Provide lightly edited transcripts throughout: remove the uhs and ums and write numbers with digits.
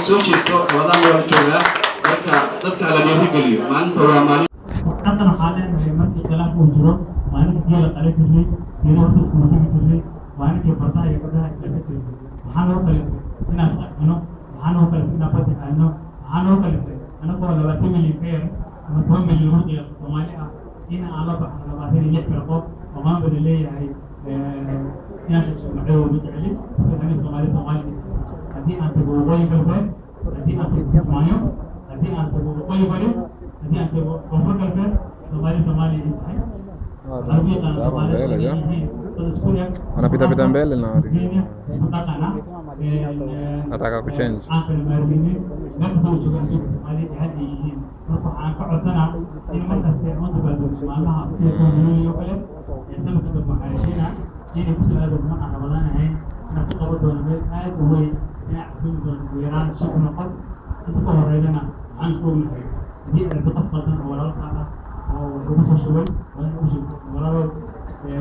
Soo jeesto. Rabadaan waa la joogaa, marka dadka hala dhiirigeliyo. Maalinta waa maalin. Dhaqan waxaa leenahay, markii khilaaf uu jiro, maalinta geela qala jirnay, geela horta iskuma tegi jirnay, maalinkii fardaha iyo gabdhaha islaka jirnay. Waxaa noo kalifay inaan qaxino, waxaa noo kalifay inaan badda aadno, waxaa noo kalifay anagoo 20 milyan ka yar ama 10 milyan lagu qiyaaso Soomaali ah in aan la baxno 26 firqo oo maanta la leeyahay. Inaan sheegso magacyadooda ma jecli, marka ani Soomaali Soomaali. Haddii aan tago Waqooyi Galbeed, haddii aan tago Kismaayo, haddii aan tago Waqooyi Bari, haddii aan tago Koonfur Galbeed, Soomaali Soomaali ay tahay. Waxaa lagu yaqaana Soomaalida inay yihiin dad isku eg, Wanapita pita mbele na isku diina, isku dhaqana, nataka kuchange. Aan kala maarminin. Meel kasta uu joogo adduunka, Soomaaliya ay hadda yihiin. Marka waxaan ka codsanaa in markasta aan dabaaldegno maalmaha sida 1-da Luulyo oo kale ee sanadka dambe, waxaa rajeynaa inay kusoo aado mar aan Rabadaan ahayn, inaan ku qaban doono meel aad u weyn, inaan casuumi doono ugu yaraan 5,000 oo qof. Inta ka horeydana waxaan isku ognahay, haddii aragto qof qaldan oo walaalka ah oo wax ugu soo shubay, waa in ugu shubto, "Walaalow,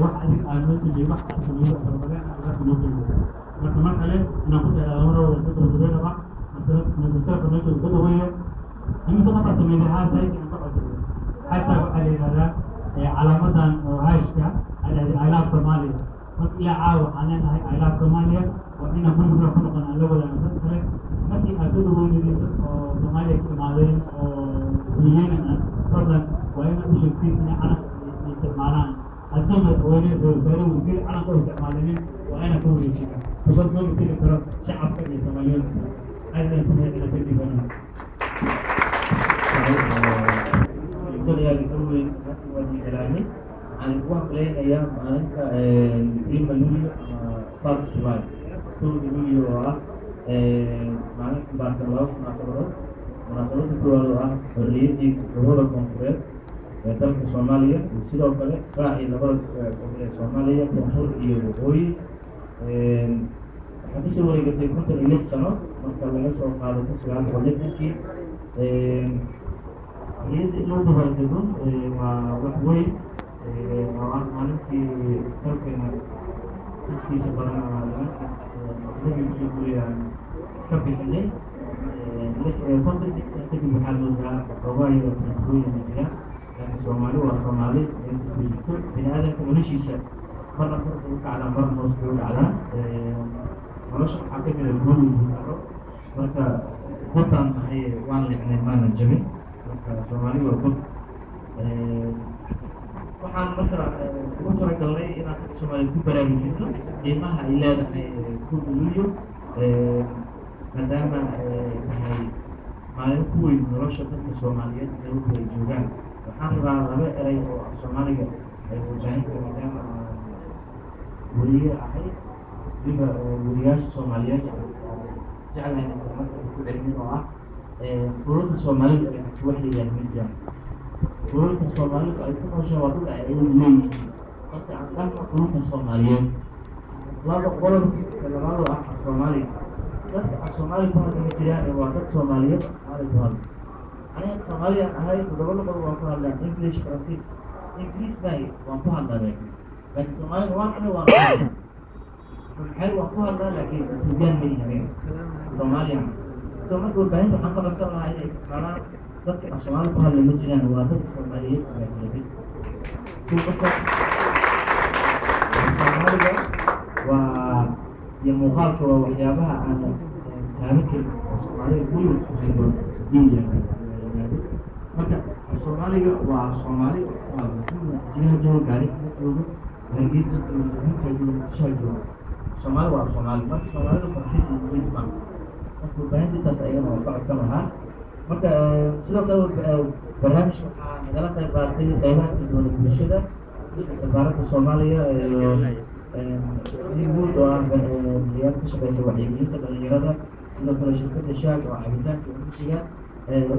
wax adiga aad noo sameeyey, wax aad sameeyey farabadeen aad noo gelisay." Marka mar kale inaan ku dheeraado mar walba soo gabagabay rabaa. Marka meesha soo dhaweeya imise qofaa sameeyay hashtag aan ka codsaday. Hashtag waxaa la yidhahdaa calaamadan oo hashka I love Somalia. Marka ilaa caawa waxaan leenahay "I love Somalia". Waa inaan guriguna ku noqon, aan la wadaagno dad kale. Markii aad soo dhaweynaysid dad oo Soomaaliya ka imaadeen oo mas-uuliyiin ah, fadlan waa inaad u sheegtiin inay calanka isticmaalaan. Haddii madaxweyne, ra'iisul wasaare, wasiir calanka u isticmaalinin, waa inaan ka wareejina, because loo mateli karo shacabka iyo Soomaaliyeed. Aad ayaan ku mahadcelinayaa. Thank you very much. Mudanayaal, weyn maanta waa idin salaamay. Waxaan idinku hambaleynayaa maalinta prima luglio ama 1st July, 1-da Luulyo, oo ah maalin xambaarsan laba munaasabadood. Munaasabadda koowaad oo ah xorriyaddii gobolada koonfureed ee dalka Soomaaliya, iyo sidoo kale israacii labada gobol ee Soomaaliya, koonfur iyo waqooyi. Waxaa kasoo wareegatay 56 sano marka laga soo qaado 1960-kii. Xorriyadda in loo dabaaldego waa wax weyn, oo ah maalintii dalkeena dadkiisa badan ama nimankiis ajnabiga kusoo guurayaan iska bixinay. 56 sano kadib waxaa moodaa xoogaa yaro kala jira, laakiin Soomaali waa Soomaali meel kastoo jirto. Bini aadamka noloshiisa marna kor bay u kacdaa, marna hoos bay u dhacdaa. Nolosha waxaa ka mid a guul iyo guuldarro. Marka god baan nahay, waan liicnay, maanan jabin. Marka Soomaali waa god. Waxaan marka ugu talagalnay inaan dadka Soomaaliya ku baraarujino qiimaha ay leedahay 1-da Luulyo, maadaama tahay maalin ku weyn nolosha dadka Soomaaliyeed meel walba ay joogaan. Waxaan rabaa laba eray oo af Soomaaliga warbaahinta, maadaama aan weriye ahay, weliba weriyaasha Soomaaliyeed jeclahay inaysan marka ku celinin, oo ah dhulalka Soomaalidu ay degto wax la yidhaahdo ma jiraan. Dhulalka Soomaalidu ay ku nooshahay waa dhul ay ayagu leeyihiin. Marka aan dhahno dhulka Soomaaliyeed. Laba qodobka labaad oo ah af Soomaaliga, dadka af Soomaali ku hadla ma jiraan, waa dad Soomaaliyeed af Soomaali ku hadla. Aniga Soomaaliyaan ahay, toddoba luqad waan ku hadlaa: English, Faransiis. Ingiriis baa waan ku hadlaa, laakiin Soomaaliga waan ahay, waan ku hadlaa. Maxay waan ku hadlaa, laakiin Ethiopian ma ihi aniga, Soomaaliyan. So marka warbaahinta waxaan ka codsan lahaa inay isticmaalaan dadka af Soomaali ku hadla ma jiraan, waa dadka Soomaaliyeed baa jira bis. So marka Soomaaliga waa iyo muuqaalka waa waxyaabaha aan taaban karin oo Soomaalida weligood ku hayn doono haddii yimaado. Marka Soomaaliga waa Soomaali, waa Jiha joogo, Gaarisa ha joogo, Hargeysa ha joogo, Jabuuti ha joogo, Muqdisho ha joogo, Soomaali waa Soomaali. Marka Soomaalidu Faransiis iyo Ingiriis ma. Marka warbaahinta intaas ayagana waan ka codsan lahaa. Marka sidoo kale barnaamijka waxaa nagala qayb qaatay qeybaha kala duwan ee bulshada, sida safaaradda Soomaaliya iyo Wood oo ah hay'ad ka shaqeysa wacyigelinta dhalinyarada, sidoo kale shirkadda Shaag oo cabitaanka ujiga.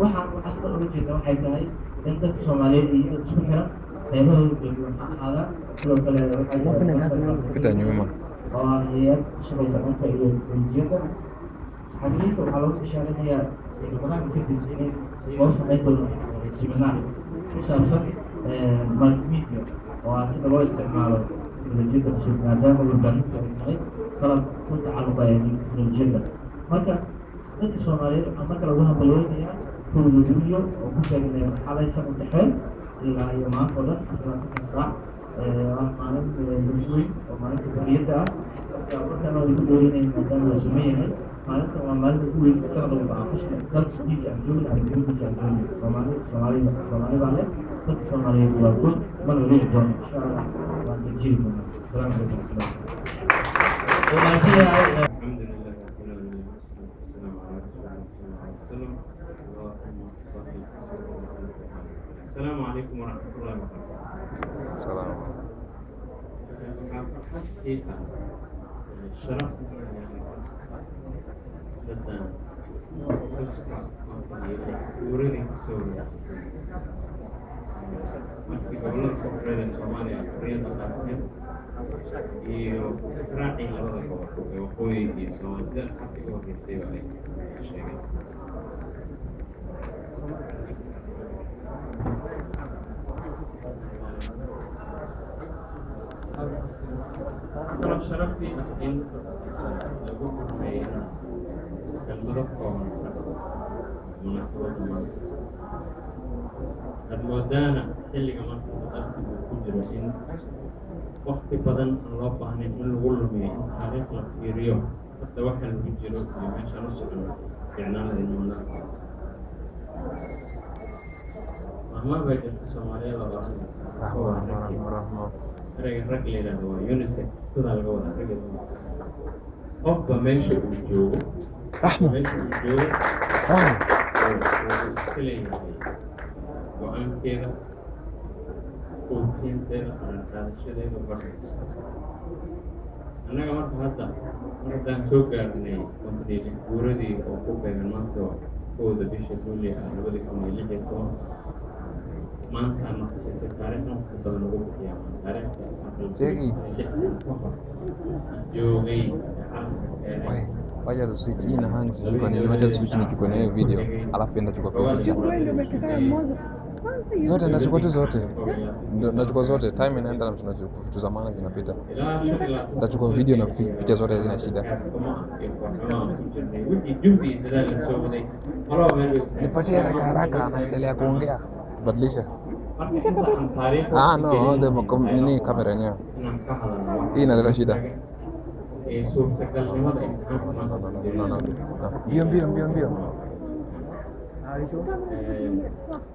Waxaan waxaas dhan uga jeedna waxay tahay in dadka Soomaaliyeed iyo dad isku xiran, qeybahooda kala duwan ha ahaadaan. Sidoo kale waxaa Pita nyuma. oo ah hay'ad ka shaqeysa dhanka iyo teknolojiyadda. Saxafiyiinta waxaa lagu ishaarinayaa Ramadaanka kadib in loo sameyn doono seminar ku saabsan multimedia, oo ah sida loo isticmaalo teknolojiyadda cusub, maadaama warbaahintu ay tahay qalab ku tacalluqa teknolojiyadda. Marka Dadka Soomaaliyeed waxaan marka lagu hambalyeynayaa 1-da Luulyo oo ku taagnay xalay sano dhexe ilaa iyo maanta oo dhan 24-ka saac. Waa maalin weyn oo maalinta xorriyadda ah. Marka markaan waa igu dheerinay maadaama la suman yahay. Maalintan waa maalinta ugu weyn sanad walba aan xusno, dalkiisa aan joogna ama dibadiisa aan joogna. Soomaali, Soomaalida, Soomaali baa leh. Dadka Soomaaliyeed waa good, mana liici doono, insha Allah, waan dajiri doonaa. Asalaamu calaykum waraxmatullah. Waa mahadsan yahay. الحمد لله رب العالمين، والصلاة والسلام على رسول الله صلى الله عليه وسلم. اللهم صل وسلم وبارك. السلام عليكم ورحمة الله وبركاته. Salaam. Waxaa farxad ii ah, sharaf dadan xuska guuradii kasoo wareegtay markii gobollada koonfureed ee Soomaaliya xorriyadda qaateen iyo israacii labada gobol ee waqooyi iyo Soomaali, sida asxaabta iga horreysay oo ay sheegeen. Waxaa kaloo sharafii ah in lagu xurmeeyo inaan kelmado kooban ka dhaho munaasabadda maanta. Aad moodaana xilliga marka dalka uu ku jiro in waqti badan aan loo baahnayn in lagu lumiyo in taariikh la fiiriyo. Hadda waxa lagu jiro iyo meeshaan u socono fiicnaan lahayd mudnaantaas. Mahmaa baa jirta Soomaaliya la oranaysa. Raxmo, raxmo, raxmo, raxmo. Ereyga rag la yidhaahdo waa unisex, sidaa laga wadaa rag iyo dumar. Qofba meesha uu joogo, Raxmo. meesha uu joogo Raxmo. uu iska leeyahay go-aankeeda, quudsiinteeda, qaran qaadashadeeda barayso. Annaga marka hadda mar haddaan soo gaarnay 56 guuradii oo ku beegan maanta 1-da bisha Luulyo ah 2016, maantaana xusaysay taariikhna waqti badan ugu bixiyaa taariikhda marka la Sheegi. 6 sano ka hor joogay calanka keenay. Wewe, wacha tuswitch hii na hang, sijui kwa nini. Wacha tuswitch nichukue na hiyo video. Alafu pia ndachukua pia picha. Zote ndachukua tu zote. Ndio nachukua zote. Time inaenda na tunachukua vitu za maana zinapita. Ndachukua video na picha zote, hazina shida. Nipatie haraka haraka, anaendelea kuongea. Badilisha. Ah, no, the nini, kamera yenyewe. Hii inaleta shida. Suurtagalnimada imtixaanka No, maanta no, no, no, no. Mbio mbio mbio mbio.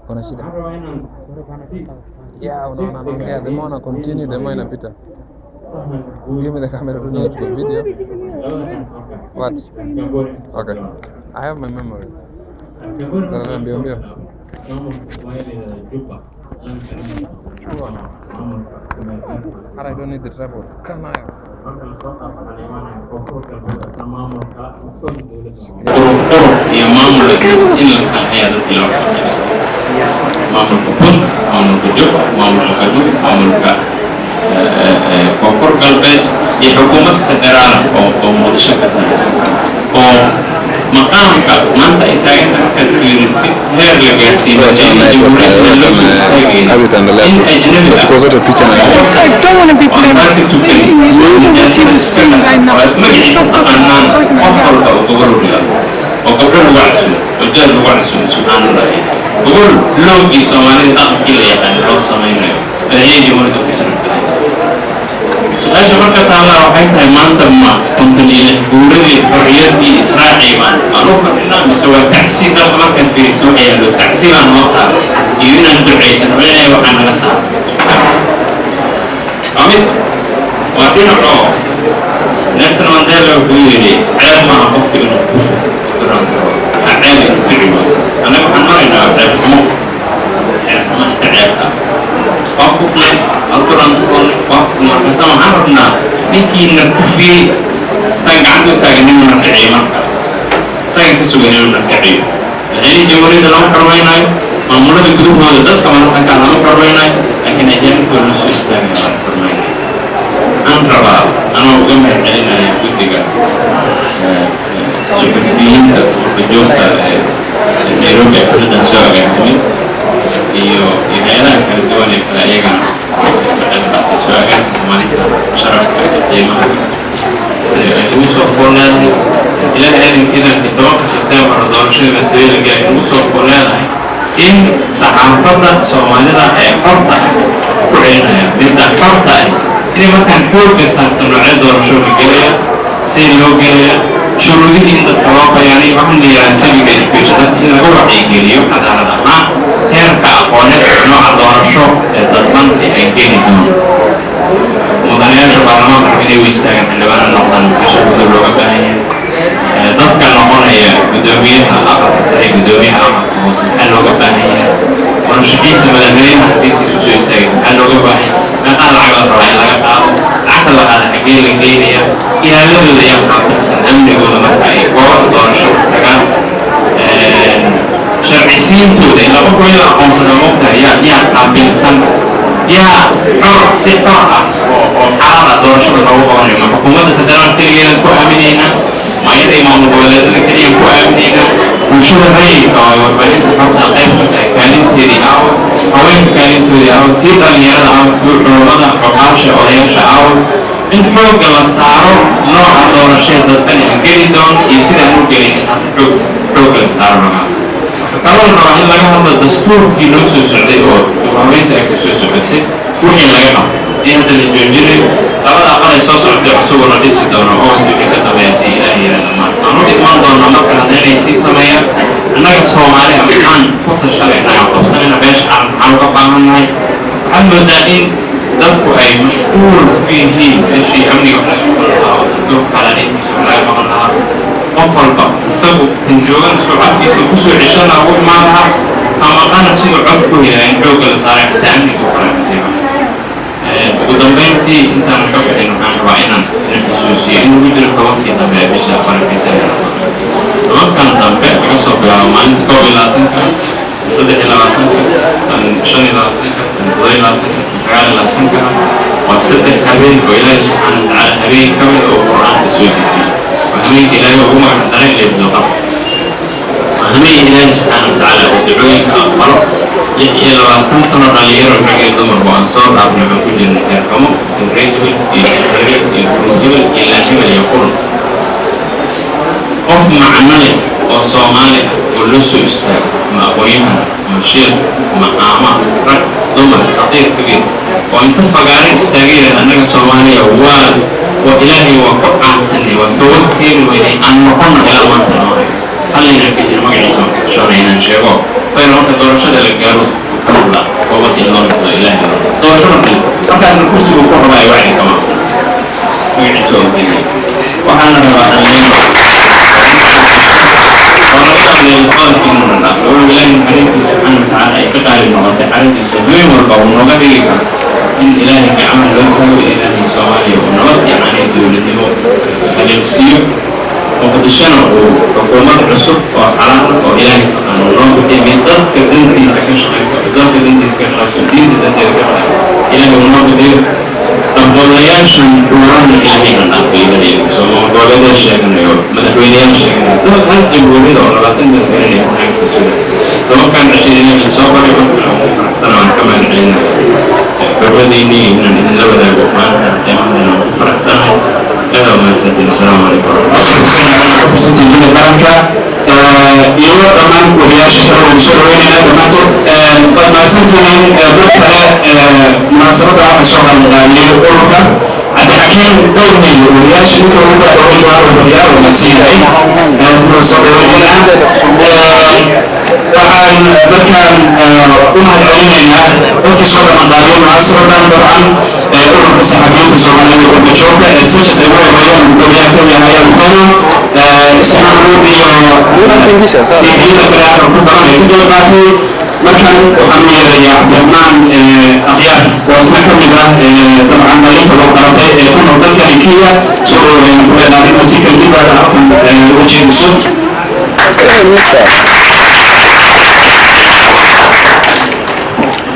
Kuna shida. Waxaan rabaa inaan si Yeah, unaona anaongea. The more ana continue, the more inapita. sahan guud Give me the camera tu nichukue video. labadaas marka What? Raaskambooni. Okay. I have my memory. Raaskambooni No, no, mbio mbio. Maamulka Soomaalida Jubba Sure. maamulka kumeelgaarka. But I don't need the tripod. Come on. Marka lasoo dhaafo waxaa la imaanaya Koonfur Galbeed, isla maamulka midkood dowladda iyo maamulka in la qanxiya dadkii loo kala qaybsado: maamulka Punt, maamulka Jubba, maamulka Galmudug, maamulka Koonfur Galbeed iyo xukuumad federaal ah oo Muqdisho ka talisa, oo maqaamka maanta ay taagan tahay markaad fiirisid heer la gaarsiiyo jamhuuriyadda loo soo istaagayna Kazi itaendelea in tu. ajnabi ah Nachukua zote picha na I don't want to be oo aan saaka tukanin magaciisa taqaanaan qof walba oo gobol u dhiga oo gabdho lagu casumo oo jaal lagu casumo, subxaan Allahi, gobol loogii Soomaalida dhaqankii la yaqaano loo samaynayo, madaxweyne jamhuuriyadda ku sharaf badan. Su-aasha marka taallaa waxay tahay: maanta ma 56 guuradii xorriyaddii israacii baan u fadhinaa mise waa tacsi? Dalka markaad fiiriso waxa yaallo tacsi baan noo taala iyo inaan ducaysano inay waxaa naga saaro. Waa mid waa dhinacoo Nelson Mandela wuxuu yidhi: "Ceeb maaha qofka inuu kufo duraan, waxaa ceeb inuu kici waayo." Annaga waxaan maraynaa ceeb xumo, ceeb xumo inta ceebta waa kufnay, waa duraan duroonnay, waa kufnay. Markaasa waxaan rabnaa ninkiina kufiyey tan gacanta u taagan inuu na kiciyo. Marka isagan ka sugan inuu na kiciyo. Madaxweynihii jamhuuriyadda lama xormeynaayo, maamulada gudahooda dadka madaxdanka lama xormeynaayo, laakiin ajaanibkooda la soo istaagaya waa la xormeynaya. Aan rabaa anoo uga mahad celinaya guddiga suxufiyiinta qurbajoogta ee Nairobi ee xafladan soo agaasimay iyo hay-adaha kala duwan ee kale ayagana ka qayb qaatay soo agaasinka maalinta sharafka iyo qiimaha ee ay Nagu soo fool leedahay, Ilaahay idanka, 10-ka Sebtembar doorashada madaxtooyada gaari. Nagu soo fool leedahay in saxaafadda Soomaalida ee xorta ah, ku celinaya midda xorta ah, inay markaan xoogga saarto noocyo doorasho la gelaya, see loo gelaya, shuruudihii in dadka loo bayaaniyo. Waxaan la yidhaha civic education, dadka in laga wacyigeliyo cadaalad ahaan heerka aqooneed nooca doorasho ee dadban ee ay geli doono. Mudanayaasha baarlamaanka inay u istaagaan xildhibaano noqdaan, shuruudo looga baahan yahay? Dadka noqonaya guddoomiyaha aqalka sare, guddoomiyaha aqalka hoose, maxaa looga baahan yahay? Murashaxiinta madaxweynaha xafiiskiisa usoo istaagaysa, maxaa looga baahan yahay? Meeqaa lacag la rabaa in laga qaado? Lacagta la qaada xaggee la geynaya? Ilaaladooda ayaa qaabilsan amnigooda marka ay goobaha doorashada tagaan? Sharcisiintooda ilaa qofka waa in la aqoonsada, moogtahay? Yaa qaabilsan? Yaa xor, si xor ah oo xalaal ah doorashada loogu qabanayo? Ma xukuumadda federaalka keligeedan ku aaminaynaa? Ma iyada maamul goboleedada keliyan ku aaminaynaa? Bulshada rayidka oo ay warbaahinta xorta qayb ka tahay kaalinteedii aawo? Haweenka kaalintoodii aawo? Tii dhalinyarada aawo? Tii culummada, cuqaasha, odayaasha aawo? In xoogga la saaro nooca doorashee dadkan aan geli doono iyo sidaan u gelin, xoogga la saaro lagaa. Kaloo la rabaa in laga hadlo dastuurkii noo soo socday oo haweenta ay ku soo socotay, wixii laga qabo in hadda la joojinayo, labada aqal ay soo socotay cusub oo la dhisi doono August wixii ka dambeeya, haddii Ilaah yiraahdo dhammaan aan u idmaan doonaa marka hadda inay sii sameeyaan. Annaga Soomaaliya maxaan ku tashanayna aan qabsanayna? Beesha caalamka maxaan uga baahannahay? Waxaad moodaa in dadku ay mashquul ku yihiin meeshii amniga wax laga qaban lahaa oo dastuurka xalaaleyntiisa wax laga qaban lahaa. Qof walba isagu kan joogan suu codkiisa kusoo ceshan lahaa, ugu imaan lahaa, ama qana siduu cod ku helaa, in xoogga la saaray xataa amniga u kala kasiiba. Ugu dambeyntii, intaan ka bixin, waxaan rabaa inaan xusuusiyo in ugu jiro 10-kii dambe ee bisha barakeysan ee Ramadaan. 10-kan dambe, laga soo bilaabo maalinta 21-ka, 23-ka, tan 25-ka, tan 27-ka, tan 29-ka, waa 3 habeen oo Ilaahi subxaana wa tacaala habeen ka mid oo Qur-aanka soo dejiyey. Waa habeenka Ilaahay ugu magac daray Laylatul Qadr. Waa habeen Ilaahi subxaana wa tacaala uu ducooyinka aqbalo. 26 sano dhalinyaro, rag iyo dumarba, aan soo dhaafnay, waxaan ku jirnay heerkamo iyo reer hebel iyo hebel iyo qurun hebel iyo laan hebel iyo qurun. Qof macno leh oo Soomaali ah oo loo soo istaago, ama aqoon-yahan, ama sheekh, ama caama, rag, dumar, saqiir, kabiir, oo inta fagaare istaagay yidhahda annaga Soomaaliya waa Ilaahay waa ku caansanay, waa toobad keeni weynay, aan noqono, ilaa maanta lama hayo. Hal inaan ka jiro, magaciisa waan ka xishoonay inaan sheego. Isagana marka doorashada la gaaro ka hadla toobad in loo noqdo Ilaahay loo doorasho marka markaasna kursigu ku rabaayo wacdi kama magaciisa waa ugeeyay. Waxaana rabaa dhalinyaro oo laga hadlay qodobkii inuu dhadhaafo, walow Ilaahay naxariistiisa subxaana wa tacaala ay ka qaalib noqotay caradiisa, habeen walba uu nooga dhigi karo in Ilaahay gacmaha loo taago, in Ilaahay Soomaaliya uu nabad yacni dowladnimo haleelsiiyo, Muqdishona uu xukuumad cusub oo xalaal oo Ilaahay taqaan uu noo bixiyo, mid dadka dantiisa ka shaqayso, dalka dantiisa ka shaqayso, diinta danteeda ka shaqayso, Ilaahay uu noo bixiyo. Dabqoolayaashan dhuurana Ilaahay na dhaafay. Ilaahay Sooma goboleedya sheeganayo, madaxweyneyaal sheeganayo, dad hal jamhuuriyada oo 20 madaxweyne ay ku xagka suga. 10-kan cishir Ilaahay soo baray. Marka aan ku faraxsana, waan ka mahad celinaya xurmadiinii inaan idinla wadaago maanta qiimahan, aan ku faraxsanahay. Aad waa mahadsantiin. Asalaamu calaykum. Tirsantihiin qaranka iyo dhammaan wariyaasha kale, waan soo dhaweynaynaa dhammaantood. Waad mahadsantihiin. Dad kale munaasabadda waxaa soo qabanqaabiyey ururka Cabdixakiim Dowmey. Wariyaasha ninka ugu daaweyn waa fadhiyaa, waa mahadsan yahay sida soo dhaweynayna. Waxaan markaan u mahad celinaynaa dadkii soo qabanqaabiyey munaasabadan, dabcan ururka saxafiyiinta Soomaaliyeed ee qurbajoogta ee SAJAS ay ugu horeeyaan, gudoomiyaha ka yahay Antonio Ismail iyo TV-yada kale halkan ku daran ee ka qayb qaatay. Markan waxaan u yeerayaa Cabdiraxmaan Akhyaar oo isna ka mid ah dabcan dhalinta loo qaratay ee ku nool dalkani Kenya. Soo dhaweeyaan ku leenahay in si kelmadaada halkan uga jeediso.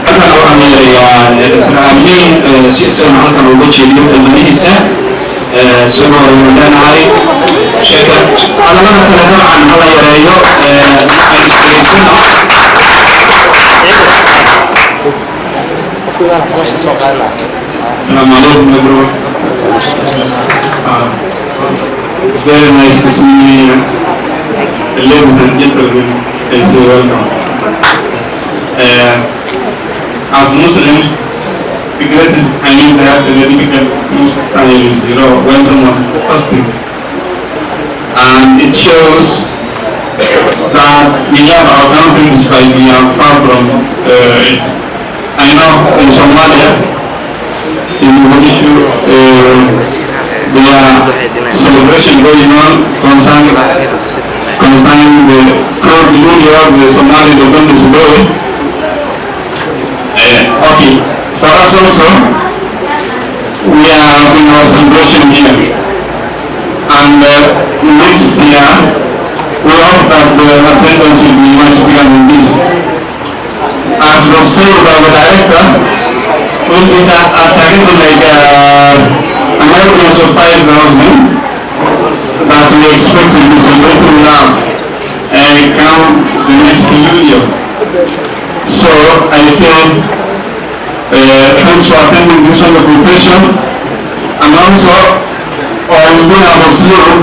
Halkan waxaan yeerayaa Dr. Amiin si isagana halkan uga jeediyo kelmadihiisa. Isagoo aynu leenahay sheeka hadallada kale dabcan hala yareeyo, aynu isdhegaysano. Assalamu alaikum, everyone. It's very nice to see you here. Ladies and gentlemen, I say welcome. As Muslims, the greatest, I mean, the difficult most times, when someone's fasting. And it shows that we love our country despite we are far from it. I know in Somalia, in Mogadishu, there are celebration going on concerning the Kowda Luulyo of the Somali Independence Day. Okay, for us also, we are having our celebration here. And next year, we hope that the attendance will be much bigger than this. As was said by the director, we'll be targeting like an audience of 5,000 that we expect to be celebrating with us come the next Luulyo. So I say thanks for attending this wonderful session, and also on behalf of SLU,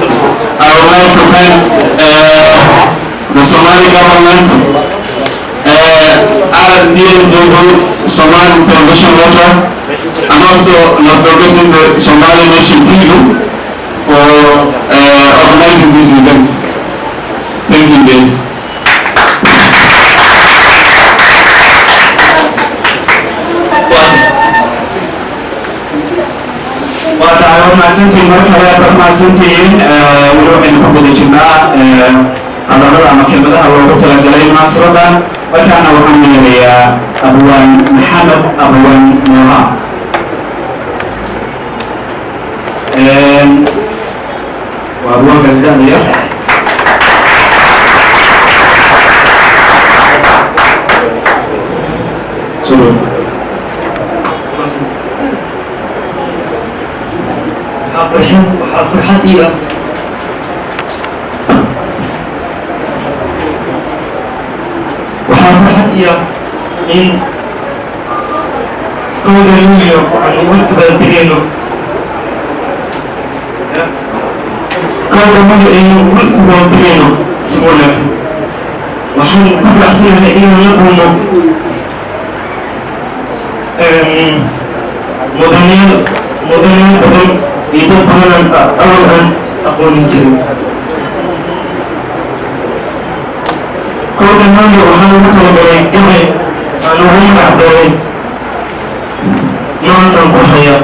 I would like to thank the Somali government, RTN Global, Somali Television Network, and also not forgetting the Somali Nation TV for organizing this event. Thank you, guys. Waa tahay, waa mahadsantihiin mar kale, waad mahadsantihiin. Weli waxaynu ku guda jirnaa hadallada ama kelmadaha loogu talagalay munaasabadan. Markaana waxaan yeelayaa Abwaan Maxamed Abwaan Mooha. Waa abwaankaas da'da yar. Soo Waxaa farxad ii ah, waxaa farxad ii ah in 1-da Luulyo aan ugu dabaaldegayno, 1-da Luulyo aynu ugu dabaaldegayno si wanaagsan. Waxaan ku faraxsanahay inaan la kulmo mudanayaal badan iyo dad badan aan awal aan aqoonin jirin. 1-da Luulyo waxaan ugu talagalay gabay aan ugu magac daray "Maankan ku haya".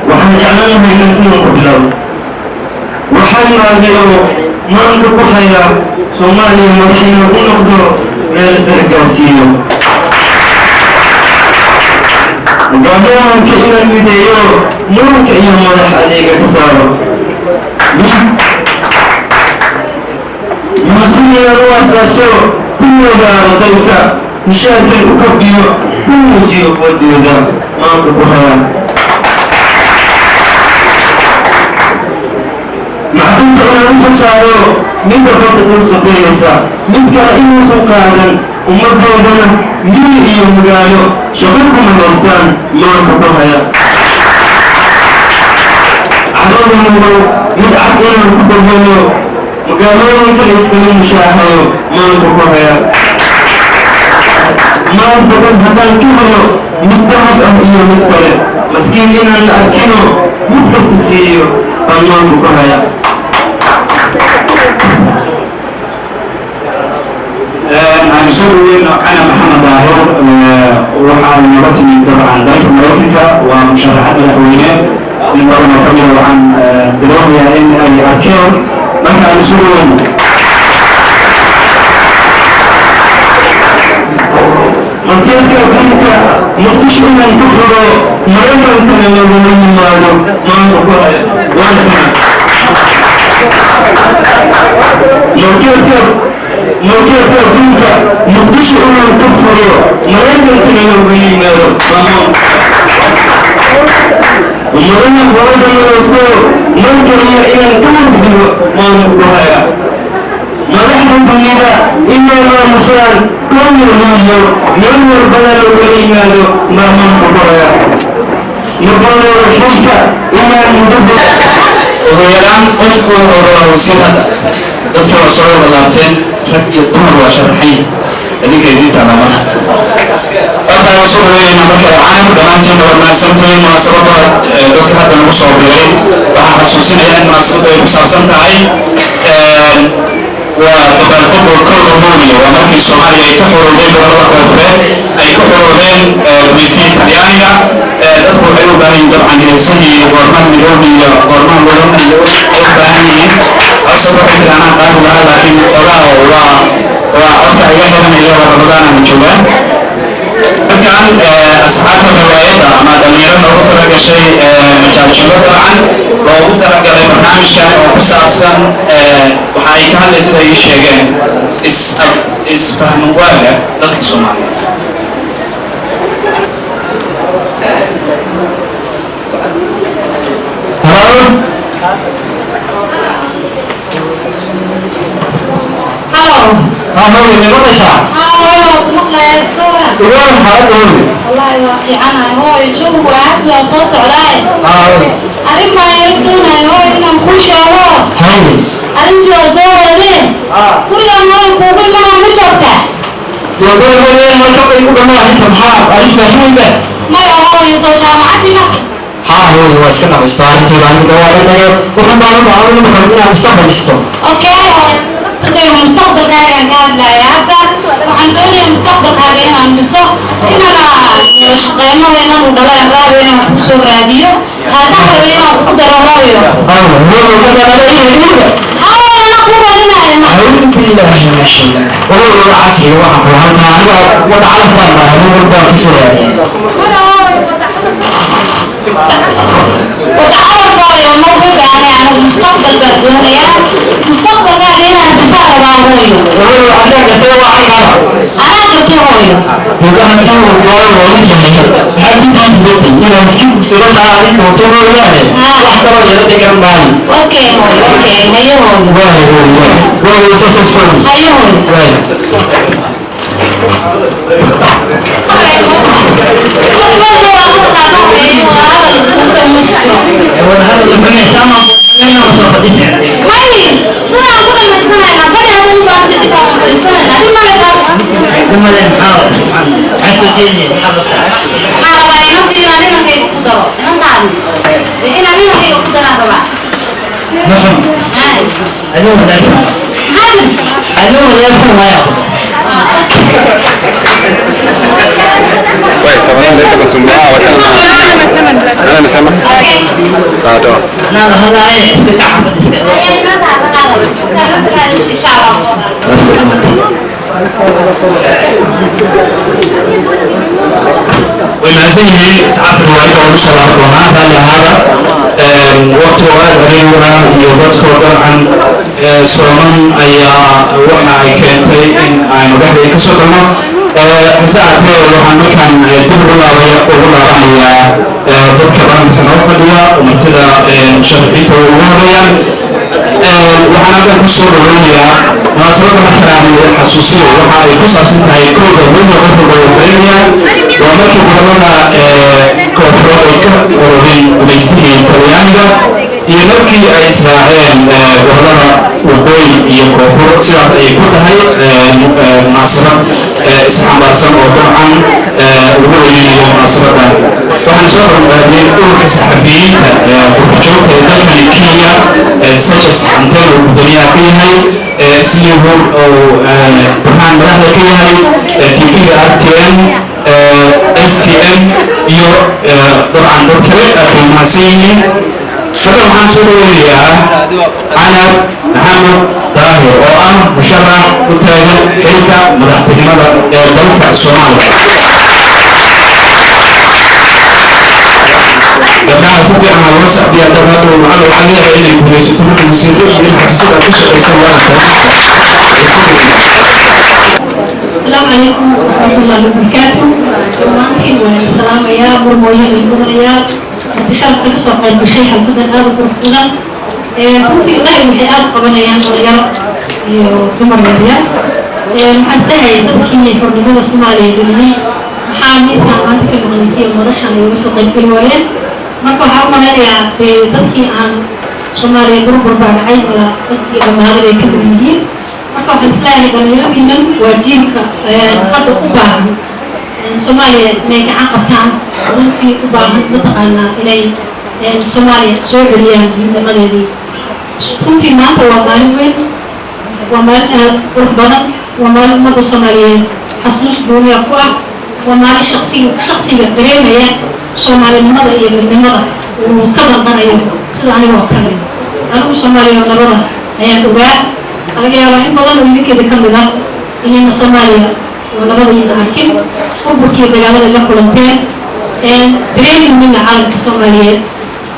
Waxaan jeclaan lahay inaan sidan ku bilaabo: Waxaan maagay oo maanka ku hayaa Soomaaliya madax inaan u noqdo, meel sare gaarsiiyo, gaadoomanka inaan mideeyo, muranka iyo madax adeega ka saaro, miitin inaan u asaaso, ku wadaaro dalka, mushaarkan u kordhiyo, ku muujiyo quwadooda maanka ku haya, macdinta inaan u saaro, midda badda dul shaqaynaysa mid kale inuusan qaadan, ummadoodana miyi iyo magaalo shaqo ku manaystaan maanka ku haya, carada mudow mid cad inaan ku dabalo, magaalooyinka la iskaga mushaahayo maanka ku haya, maal badan haddaan ka helo, mid dahab ah iyo mid kale, maskiin inaan la arkino, mid kasta siiyo baan maanka ku haya. Aan soo dhaweyno Cana Maxamed Daahir. Waxaa naga timid dabcan dalka Maraykanka, waa musharaxad madaxweyne. In badan oo kamida waxaan dareemayaa in ay arkeen. Marka aan soo dhaweyno. Markeedka adduunka Muqdisho inaan ka furo, Maraykankana loogala yimaado maanka ku haya. Waana kana markeedka adduunka Muqdisho inaan ka furo, Maraykankana loogala yimaado ummadaha balada madaysto, mar kaliya inaan ka hordigo maanka ku haya, madaxda dunida inay maamusaan 1-da Luulyo, meel walbana loogala yimaado maamaanka ku haya. Ma doonayo xilka inaan muddo Ugu yaraan qofku oo wasiir hadda dadka waa soo wada laabteen, rag iyo dumar waa sharaxay, idinka idiin taala. Marka waxaan soo dhaweynayna marka Canab. Dhammaantiin waad mahadsantihiin. Munaasabadda dadka hadda nagu soo biray waxaan xasuusinaya in munaasabaddu ay ku saabsan tahay waa dabaaldegga 1-da Luulyo, waa markii Soomaaliya ay ka xorowday, gobolada koonfureed ay ka xoroobeen gumaystihii Talyaaniga. Dadku waxay u baahan yihiin dabcan heesihii goormaha midoobi iyo goormaha wadana iyo u baahan yihiin. Codsa waxay tiri anaan qaadi lahaa, laakiin ogaa waa codka iga xiranaya, waa Ramadaan aan joogaa. Markaan asxaabta riwaayadda ama dhalinyaro loogu talagashay majaajilo, dabcan loogu talagalay barnaamijkan oo ku saabsan waxa ay ka hadlay sida ay sheegeen isfahmin waaga dadka Soomaaliyeed. Hello? Hello. Haa hooyo, ma maqlaysaa? Haa hooyo, waan ku maqlayaa, iska waran? Iga waran xaaladda, hooyo? Wallaahi waa fiicanahay hooyo, jawigu aad waa soo socdaaye. Haa hooyo. Arrin baan yaro doonaya hooyo inaan kuu sheego. Haye. Arrintii waa soo wadee. Gurigaan hooyo kuugu imanaa, ma joogtaa? Dee hooyo, hooyo, halkan bay igu dhammaa arrinta, maxaa arrin baahi weyn ba? Maya hooyo, soo jaamacaddii ma? Haa hooyo, waa iska dhamaystaa arrintooda, aniga waa dhannaye waxaan baan u baahan imika inaan mustaqbal dhisto. Okay hooyo, laftirkayga mustaqbalkaagaan ka hadlaya hadda. Waxaan doonayaa mustaqbalkaaga inaan dhiso, inana shaqeyno, inanu dhalo raayo, inaan kuu soo raadiyo, taasaan rabay inaan ku daro hooyo. Hooyo, hooyo, markaan ala iga Hooyo, anaa kuu raadinaayo ma? Acuudu billaahi min ashaytaan. Hooyo, waa casriga waxaan ku halkan aniga wada calaf baan dhahay, nin walba waan kasoo raadiyay. Wada calafooyo ma ugu baahnay anigu, mustaqbal baan doonayaa, mustaqbalkaaga inaan difaac rabaa hooyo. Hooyo, adiga gartay waa arkaada. Anaa gartay hooyo. Dee haddii uu gaaro waa mid yahay, maxaa ku diidatay inaan si guursado taa adin doonto mooyaane, wax kaloo yara dhigan maayo. Okay hooyo, okay, haye hooyo. Waay hooyo, waay waay, saas waay. Haye hooyo. Waay. Wada hadal May sidaan ku dhamaysanaynaa fadhi, hadda u baahan xitaa waan fadhiisanaynaa, dhib male taas. Waxaan rabaa inantii inaan inankayga ku daro, inantaadi dee inaan inankayga ku daraan rabaa. Hay. Maxaa tiri? Wait, tafadhali leta konsumba. Ah, wachana na. Nani amesema? Sawa, toa. Haye, inantaada qaadal insha Allah soo qaado. Way mahadsan yihiin asxaabta riwaayadda, waan usoo laaban doonaa, raalli ahaada. Waqtiga aad ciriirina iyo dadkoo dabcan sooman ayaa waxa ay keentay in aynu dhexdii ka soo galno. Hase ahaatee waxaan markaan dib ugu laabaya ugu laabanayaa dadka barnaamijka noo fadhiya, martida musharaxiinta way ugu horeeyaan. Waxaan halkan ku soo dhaweynayaa munaasabadda markaan xasuusiyo waxa ay ku saabsan tahay 1-da Luulyo. Qof walba wuu garanayaa, waa markii gobolada koonfureed ay ka urureen gumaystihii Talyaaniga iyo markii ay israaceen gobolada waqooyi iyo koonfur. Sidaas ayay ku tahay munaasabad isxambaarsan oo dabcan lagu weyneynayo munaasabaddan. Waxaan soo qabanqaabiyey ururka saxafiyiinta qurbajoogta ee dalkani Kenya, Sajas Canteen uu gudoomiyaha ka yahay, Sliwood oo Burhaan madaxda ka yahay, TV-ga RTN, STM iyo dabcan dad kale aad bay mahadsan yihiin. Hadda waxaan soo dhaweynayaa Canab Maxamed Daahir oo ah musharax u taagan xilka madaxtinimada ee dalka Soomaaliya. Gabdhaha si fiican ha loo sacbiya. Dad hadda waxaa laga yaabaa inay guulaysato, marka wasiirro iyo in xafiisyada aad ku shaqaysan waa. السلام عليكم ورحمة الله وبركاته. Dhammaantiin waan salaamayaa, murmooyo iyo mudanayaal, marti sharafka ka soo qayb gashay xalfadan aad u qurux badan. Runtii ilaahay waxay aad u qabanayaan dhalinyaro iyo dumar yaryar. Waxaan isleeyahay dadkii xornimada Soomaaliya dhaliyey maxaa miisaan maanta ka maqnaysay madashan ay uga soo qaybgeli waayeen? Marka waxaan u malaynayaa dee dadkii aan Soomaaliya burbur baa dhacay, wala dadkii dhammaaday bay ka mid yihiin. Marka waxaan isleeyahay dhallinyaradiinan waa jiilka hadda u baahan Soomaaliya inay gacan qabtaan, runtii u baahan mataqaanaa inay Soomaaliya soo celiyaan midnimadeedii. Runtii maanta waa maalin weyn, waa maalin aad qurux badan, waa maalin ummadda Soomaaliyeed xasuus gooniya ku ah, waa maalin shaksiga dareemaya Soomaalinimada iyo midnimada uu ka danqanayo, sida aniga oo kale. Anigu Soomaaliya oo nabada ayaan ogaa. Laga yaabaa in badan oo idinkeeda ka mid ah inayna Soomaaliya oo nabadayna arkin, burburkii dagaalada la kulanteen, dareemaynin calanka Soomaaliyeed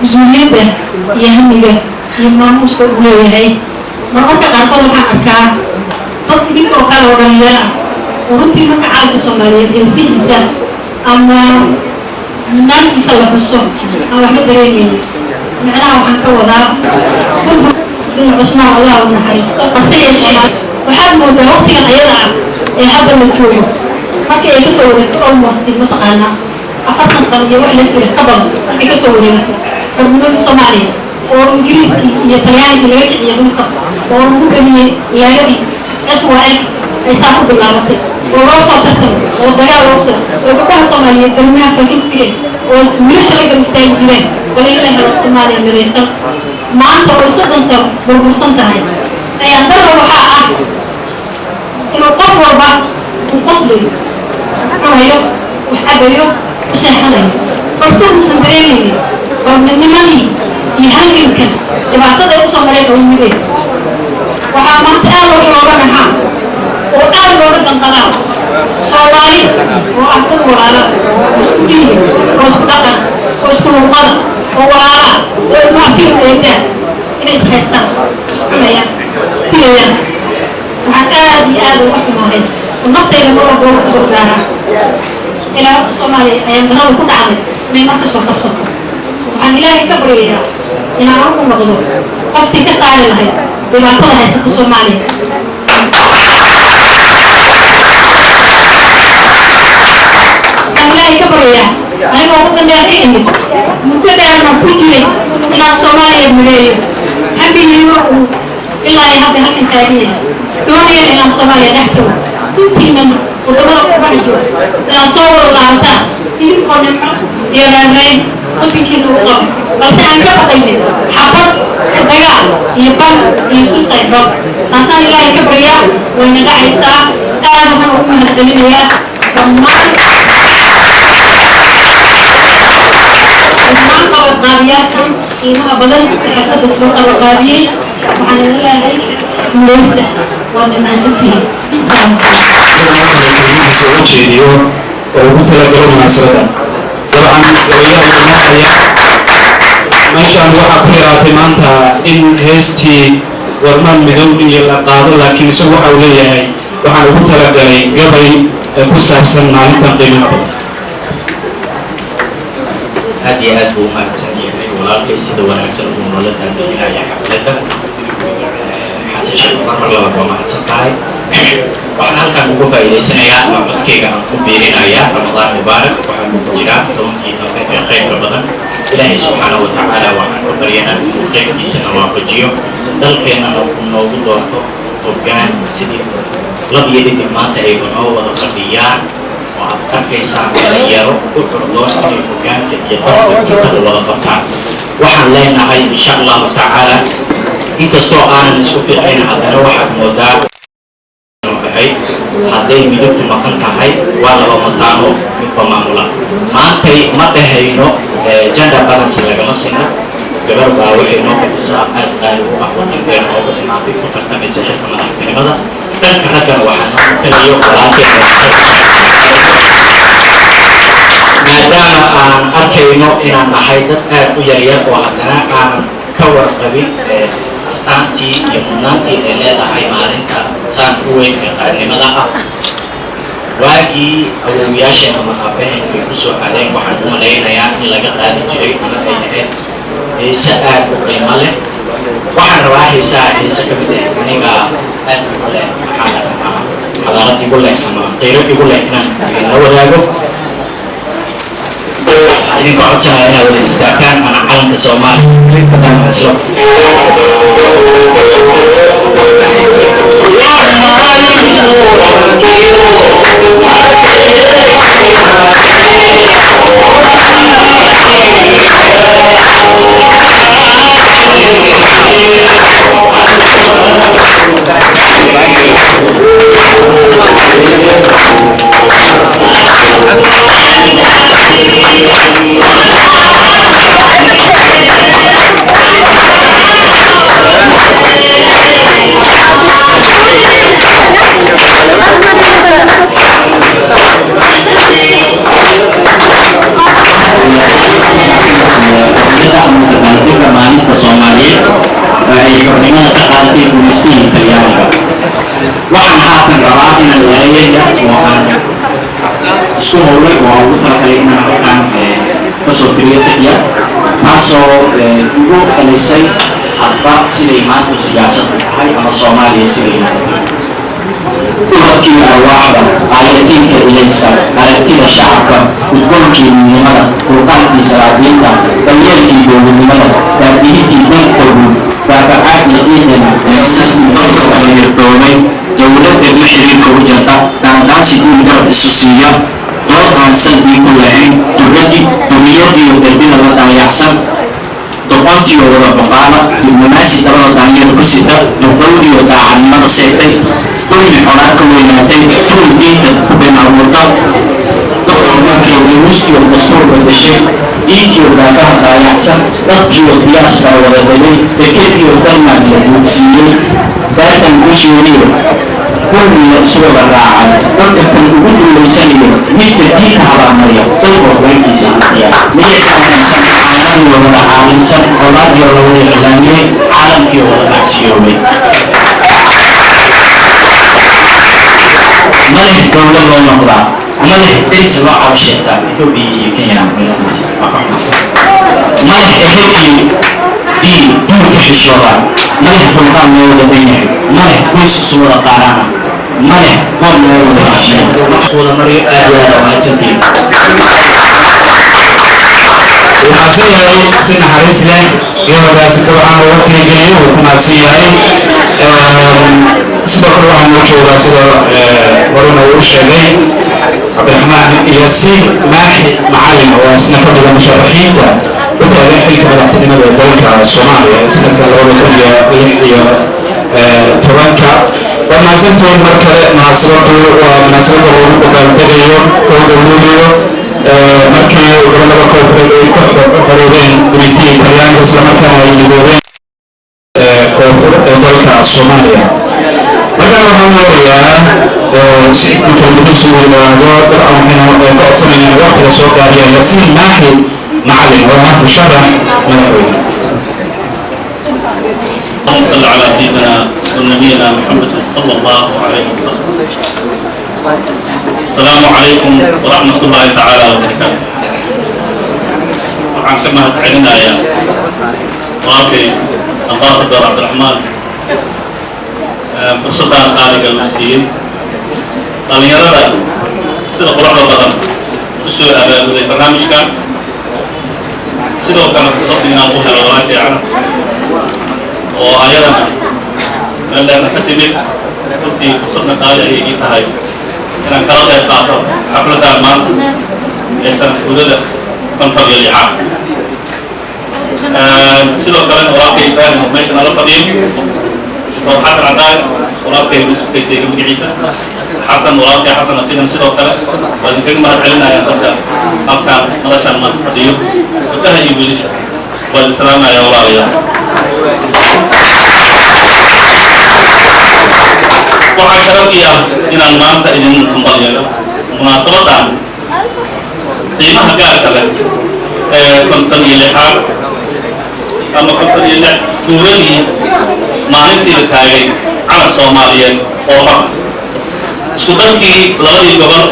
mas-uuliyadda iyo hamiga iyo maamuuska uu leeyahay. Marmarka qaarkood waxaan arkaa dad idinka oo kale oo dhalinyaro ah oo runtii marka calanka Soomaaliyeed heesihiisa ama mudnaantiisa la xuso aan waxba dareemaynin. Macnaha waxaan ka wadaa burbur Cusmaan, Allah u naxariisto, hase yeeshee waxaad moodaa waqtigan ayada ah ee hadda la joogo, markii ay kasoo wareegto almost mataqaanaa 40 sano iyo wax la jira ka badan, markay kasoo wareegatay xornimadii Soomaaliya oo Ingiriiskii iyo Talyaanigii laga kiciyay dhulka oo lagu geliyey wilaagadii SYL ay saa ku bilaabatay oo loo soo tartamay oo dagaal loo soo oo gabdhaha Soomaaliyeed darmaha falkin jireen oo wiilasha la garab istaagi jireen bal in la helo Soomaaliya midaysan, maanta oo 30 sano burbursan tahay, ayaan darra waxaa ah inuu qof walba uu qoslayo, cunayo, wax cabayo, u seexanayo, balse uusan dareemaynin bal midnimadii iyo halgankan dhibaatada ay usoo mareen oo mideen. Waxaa maanta aad looga naxaa oo aad looga danqadaa Soomaali oo ah dad walaala oo isku dhiiga oo isku dhaqan oo isku luuqada oo walaala oo ilmo abtiru eedaan inay is haystaan, iscunayaan, dilayaan. Waxaan aad iyo aad uga xumahay oo naftayda mar walba uga gargaaraa ilaa horta Soomaaliya ayaan darada ku dhacday inay marka soo qabsato. Waxaan Ilaahay ka baryayaa inaan anigu noqdo qoftii ka saari lahayd dhibaatada haysata Soomaaliya. Waxaan Ilaahay ka baryayaa anigoo waddan dheer ka imid, muddo dheerna ku jiray inaan Soomaaliya mideeyo, hambigeyga uu ilaa iyo hadda halkan taagan yahay, doonayaan inaan Soomaaliya dhex tago, intiinan wadamada ku dhex joogo inaan soo wada laabataan idinkoo nimco iyo reerreyn waddankiina u qabo, balse aan ka baqaynin xabad, dagaal iyo ban iyo suicide bomb. Taasaan Ilaahay ka baryaa, wayna dhacaysaa. Aad waxaan ugu mahadcelinayaa dhammaan qabadqaadiyaalkan qiimaha badan ee xafladda soo qabaqaadiyey. Waxaan idin leeyahay guuleysta, waad mahadsantihiin. Asalaamu calaykum. Soo jeediyo oo ugu talagalay munaasabadda. Dabcan gabayaha inoo haya meeshaan waxaa ku yaraatay maanta in heestii warmaan midowni iyo la qaado, laakiin isagu waxa uu leeyahay waxaan ugu talagalay gabay ee ku saabsan maalintan qiimaha badan. Aad iyo aad buu umahadsan yahay walaalkay sida wanaagsan uu noola daabijinaya xafladda. Xasan Sheekh Cumar, mar labaad waa mahadsan tahay. Waxaan halkan uga faa'iidaysanayaa ama codkayga aan ku biirinayaa Ramadaan mubaarak. Waxaan ku jiraa 10-kii dambe ee khayrka badan. Ilaahay subxaana wa tacaala waxaan ka baryanaa inuu khayrkiisana waafajiyo, dalkeennana uu noogu doorto hoggaan sidii lab iyo dhidig maanta ay noo wada fadhiyaan oo aad arkaysaan dhalinyaro u curdoon inay hoggaanka iyo dalka intaba wada qabtaan. Waxaan leenahay insha Allahu tacaala, inkastoo aanan isku fiicnayn, haddana waxaad moodaa ahay hadday midabtu maqan tahay waa laba mataano midba maamula. Maantay ma dhahayno gender balance lagama sina. Gabar baa waxay noo fadhisaa aad qaali u ah, waddankeena ooga imaatay, ku tartamaysa xilka madaxtinimada. Dhanka raggana waxaa noo matalayo walaalkeena, maadaama aan arkayno inaan nahay dad aad u yaryar oo haddana aanan ka warqabin astaantii iyo mudnaantii ay leedahay maalinta saan u weyn ee qaranimada ah. Waagii awowyaasheen ama aabbaheen ay ku soo aadeen, waxaan u malaynayaa in laga qaadi jiray ama ay ahayd heese aad u qiimo leh. Waxaan rabaa heesaha heese ka mid ah aniga aad igu leh, maxaa la dhahaa, xadaarad igu leh ama qiiro igu leh inaan la wadaago. Idinka codsanaya inaad wada istaagtaan ana calanka Soomaaliya barnaamijka. Dabaaldega maalinta Soomaaliyeed ay xornimada ka qaadatay gumaystihii Talyaaniga. Waxaan haatan rabaa inaan waayaya oo aan isku howlay oo aan ugu talagalay inaan halkaan kasoo tiriyo tixya, taasoo igu dhalisay hadba siday maanta siyaasaddu tahay ama Soomaaliya siday noqotay. Ubadkii arwaaxda, aayatiinka ilayska, aragtida shacabka, udgoonkii midnimada, furqaankii saraabiinta, daryeelkii dowladnimada, baabihintii dalkoodu, daabacaadii ciidan. Irdoobay dowladda u xiriirka u jarta, daandaansi guul garab isu siiya, dood aan saldii ku lahayn, durradii duriyadiiyo darbida la daayacsan, doqontiyo wada boqaala, diblomaasi dabada daanyeer ku sita, duqowdiyo daacadnimada seegtay, dulmi colaad ka weynaatay, duul diinta ku been abuurta, doqormarkeedii rustiyo dastuurka dashay, diintiyo daafaha daayacsan, dadkiyo diyaas kala wada degay, dekediyo dalman la duudsiiyey, daartan gusheediyo dulmiga isu wada raacay, dadka kan ugu duulaysanayo, midka diinta habaarmariya, dalka hoggaankiisa hantiya, miyaysan caanadiyo wada caalinsan, colaadiyo la wada iclaamiyey, caalamkiyo wada dhacsiyoobay. Ma leh dowlad loo noqdaa, ma leh deris loo cabo sheegtaa, Ethiopia iyo Kenya meeladiisa waa ka xuma. Ma leh ehel iyo diin duurka xishooda, ma leh dulqaad loo wada dhan yahay, ma leh qoys isu wada qaaraana, ma leh qoon loo wada heshiiya isku wada mariyo. Aad iyo aad mahadsantihiin. Mahadsan yahay si naxariis leh iyadoodaasi dabcan uga tixgeliyo, uu ku mahadsan yahay. Sidoo kale waxaa noo joogaa, sida horena uu u sheegay, Cabdiraxmaan Yaasiin Maaxi Macalin oo isna ka mida musharaxiinta u taagan xilka madaxtinimada ee dalka Soomaaliya ee sanadka 2016-ka. Waa mahadsantihiin mar kale. Munaasabadu waa munaasabada loogu dabaaldegayo 1-da Luuliyo, markii gobollada koonfureed ay ka xoroobeen gumaystihii Talyaaniga, islamarkaana ay midoobeen koonfur ee dalka Soomaaliya. Markaan waxaan yeerayaa si isdinkalmadiisu uu yidhaahdo, dabcan waxaynu ka codsanaynaa in waqtiga soo gaariya, Yaasiin Maaxi Macalin oo ah musharax madaxweyne. اللهم صل على سيدنا ونبينا محمد صلى الله عليه وسلم. السلام عليكم ورحمة الله تعالى وبركاته. Waxaan ka mahad celinayaa walaalkay Ambassador Cabdiraxmaan fursaddan qaaliga uu siiyey dhallinyarada sida quruxda badan u soo abaabulay barnaamijkan. Sidoo kale fursadda inaan u helo walaashay Carab oo ayadana meel dheerna ka timid, runtii fursadna qaali ayay ii tahay inaan kala qayb qaato xafladdan maanta ee sanad guurada 56-aad. Sidoo kalena walaalkay Ibrahim oo meesha nala fadhiyo, Doctor Xasan Cadaani walaalkay, isku sheegay magaciisa Xasan, walaalkay Xasan asigan sidoo kale waa idinkaga mahad celinaya. Dadka halkaan noloshaan maanta fadhiyo, gabdhaha iyo wiilasha, waa idin salaamaya walaalayaal. Waxaa sharaf ii ah inaan maanta idin hambalyeelo munaasabadan qiimaha gaarka leh ee 56-aad ama 56 guuradii maalintii la taagay calan Soomaaliyeed oo xor, isku darkii labadii gobol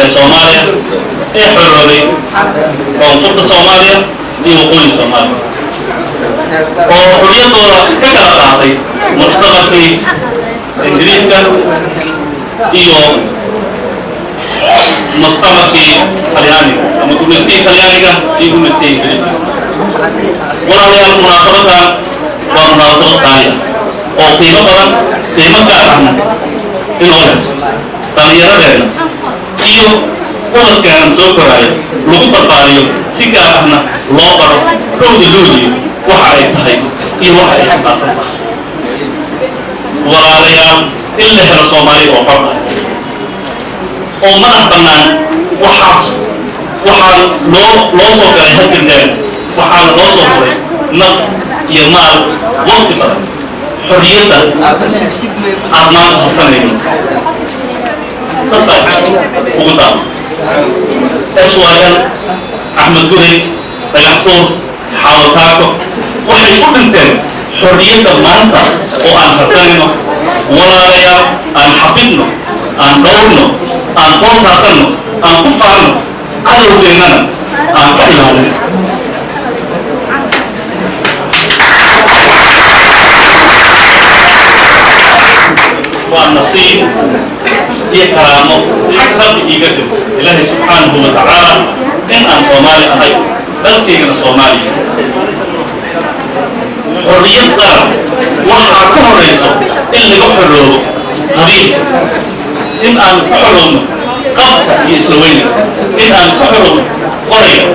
ee Soomaaliya ee xoroobay, koonfurta Soomaaliya iyo waqooyi Soomaaliya, oo xorriyaddooda ka kala qaatay mujtamacii Ingiriiska iyo Mustacmarkii Talyaaniga ama gumaystihii Talyaaniga iyo gumaystihii Ingiriiska. Walaalayaal, munaasabadan waa munaasabad qaali ah oo qiimo badan, qiimo gaar ahna inoo leh dhallinyaradeenna iyo ubadkeenan soo koraayo lagu barbaariyo, si gaar ahna loo baro 1-da Luuliyo waxa ay tahay iyo waxa ay xambaarsan tahay. Walaalayaal, in la helo Soomaali oo xor ah oo madax bannaan, waxaas waxaa loo soo galay halgan dheer, waxaana loo soo furay naf iyo maal, waqti badan. Xorriyadda aad maanta harsanayno dad baa ugu daama SYL, Axmed Gurey, Dhagaxtuur, Xaawo Taako, waxay u dhinteen xorriyadda maanta oo aan harsanayno. Walaalayaal, aan xafidno, aan dhowrno, aan hoos haasanno, aan ku faanno, cadowgeennana aan ka ilaalino. Waa nasiib iyo karaamo xag Rabbi iiga dib, Ilaahay subxaanahu wa tacaala, in aan Soomaali ahay, dalkaygana Soomaaliya. Xorriyad qaran waxaa ka horayso in laga xoroobo qabiilka, in aan ka xoroobno qabka iyo isla weyna, in aan ka xoroobno qorayga,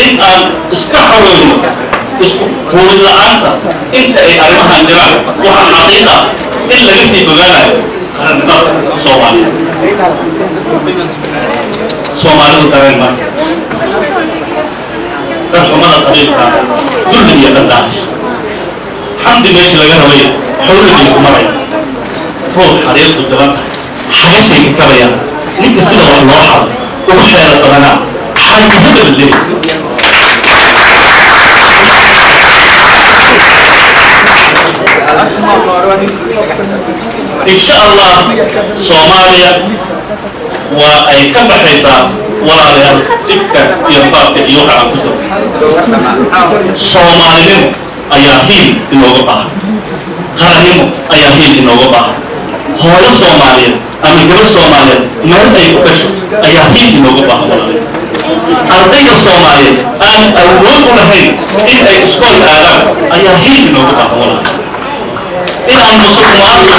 in aan iska xoroobno isku quurid la'aanta. Inta ay arrimahan jiraan, waxaa xaqiiqa in laga sii fogaanayo qarannimada Soomaaliya. Soomaalidu dareen marka darxumada qabiilka, dulli iyo qandaahish, xamdi meeshii laga rabay xawligii ku maraya, ruux xariirku jaban tahay xagashay ka kabayaan, ninka sida wax loo xado ugu xeelad badanaa xaaji hebel leey. Insha Allah Soomaaliya waa ay ka baxaysaa, walaalayaal, dhibka iyo rafaadka iyo waxa aan ku jiro. Soomaalinimo ayaa hiil inooga baahan, qarannimo ayaa hiil inooga baahan, hooyo Soomaaliyeed ama gabar Soomaaliyeed meel ay ku dhasho ayaa hiil inooga baahan. Walaalayaal, ardayda Soomaaliyeed aan awood u lahayn in ay iskool aadaan ayaa hiil inooga baahan. Walaalayaal, inaan musuq maasuq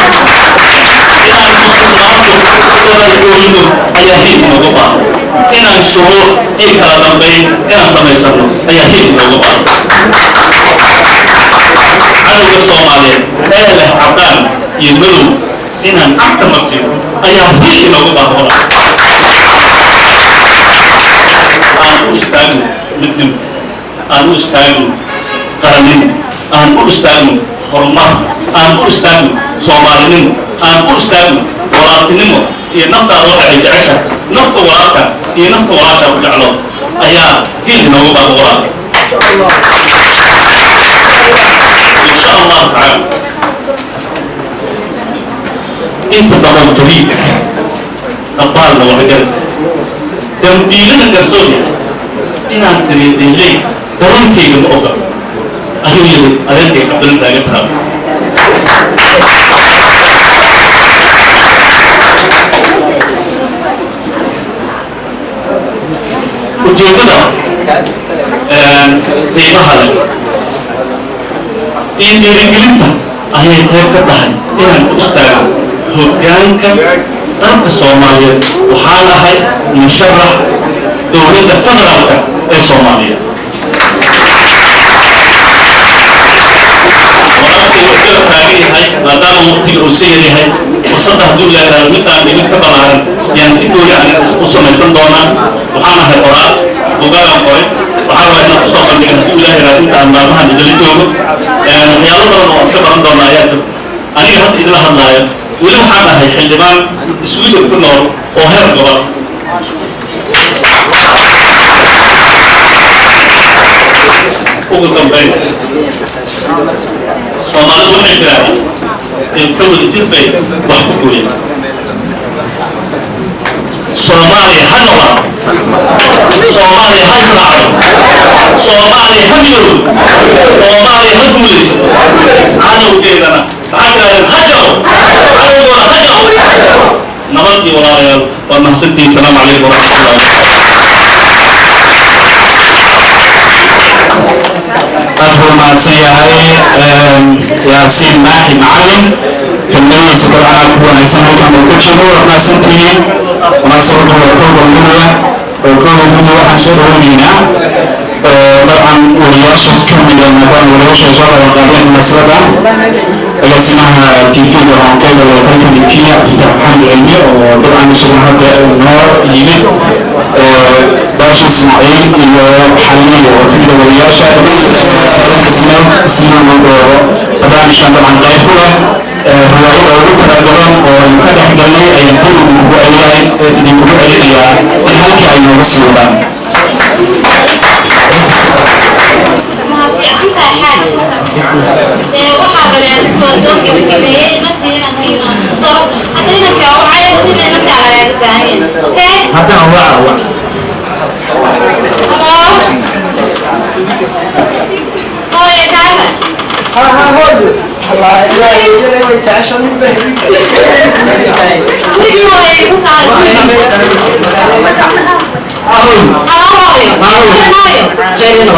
ooyno ayaa hiil inooga baahan, inaan shuruuc iyo kala dambayn inaan samaysano ayaa hiil inooga baahan. Cadowga Soomaaliyeed ee leh caddaan iyo madow inaan cagta marsiino ayaa hiil inooga baahan. Walaal, aan u istaagno midnimo, aan u istaagno qarannimo, aan u istaagno horumar, aan u istaagno Soomaalinimo, aan u istaagno walaaltinimo iyo naftaada waxa ay jeceshahay nafta walaalka iyo nafta walaasha ku jeclo ayaa hiil inooga baahan. Walaal, insha Allahu tacaala, inta badan jadiid dabaalna waxgal dambiilada garsoorya inaan tiriyadeyley dareenkayga ma oga, ayuu yiri adeerkay Cabdulin taagan taha. Ujeeddada qiimaha leh iyo dhiirigelinta ayay qayb ka tahay inaan ku istaago hoggaanka dalka Soomaaliyeed. Waxaan ahay musharax dowladda federaalka ee Soomaaliyeed. Walaalkay wuxuu garab taagan yahay, maadaama waqtiga uu si yaryahay, fursadda hadduu leedahay midaan idinka ballaaran yaan si gooni aniga u samaysan doonaa. Waxaan ahay qoraal, bugaagaan qoray, waxaan rabaa inaan kusoo bandhigan hadduu Ilaahay raad inta aan maalmahan idila joogo. Waxyaalo badan oo iska baran doona ayaa jirta. Aniga hadda idila hadlaayo weli waxaan ahay xildhibaan Sweden ku nool oo heer gobol. Ugu dambayn, Soomaalidu waxay tirahdaan ilka wada jir bay wax ku gooyaan. Soomaaliya ha noolaato, Soomaaliya ha israacdo, Soomaaliya ha midowdo, Soomaaliya ha guulaysato, cadowgeedana maxaa tirahdeen? Ha jabo cadowgooda, ha jabo. Nabad iyo walaalayaal, waa mahadsantihiin. Salaamu calaykum waraxmatullahi. Aad buu mahadsan yahay Yaasiin Maaxi Macalin. Kelmadihiisa dabcan aad ku wanaagsan halkan uu ku jiro. Waad mahadsantihiin. Munaasabadu waa 1 Luuliya oo 1 Luuliya. Waxaan soo dhaweyneynaa dabcan wariyaasha ka mida, maadaama wariyaasha soo qaban qaadeen munaasabada, agaasimaha TV-ga Honkeyga ee dalkani Kenya, Cabdifatax Maxamed Cilmi, oo dabcan isaguna hadda noo yimid, Baashi Ismaaciil iyo Xaliyo oo kamida wariyaasha ismaan oo barnaamijkan dabcan qayb ku leh. Riwaayada ugu talagaleen oo aynu ka dhex galnay ayaan dib idinkugu celinayaa in halkii ay nooga sii wadaan. Ma fiicantahay, xaaji? Dee waxaa rabay arrinta waa soo gebagabeeyey, inantii inankii inaan isku daro. Hadda inankaa wacay, adina inantaa lagaaga baahan yahay. Okay. Haddana waca wac. Hello, hooyo, kaala.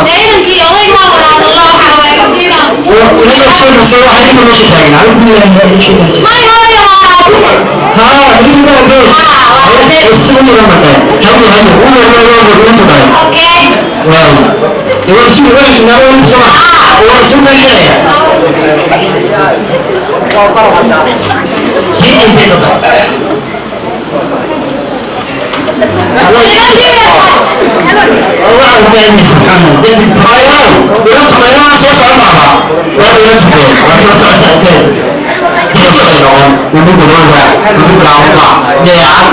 Gurigii hooyo igu kaala gurigii. Hello, hooyo. Hooyo,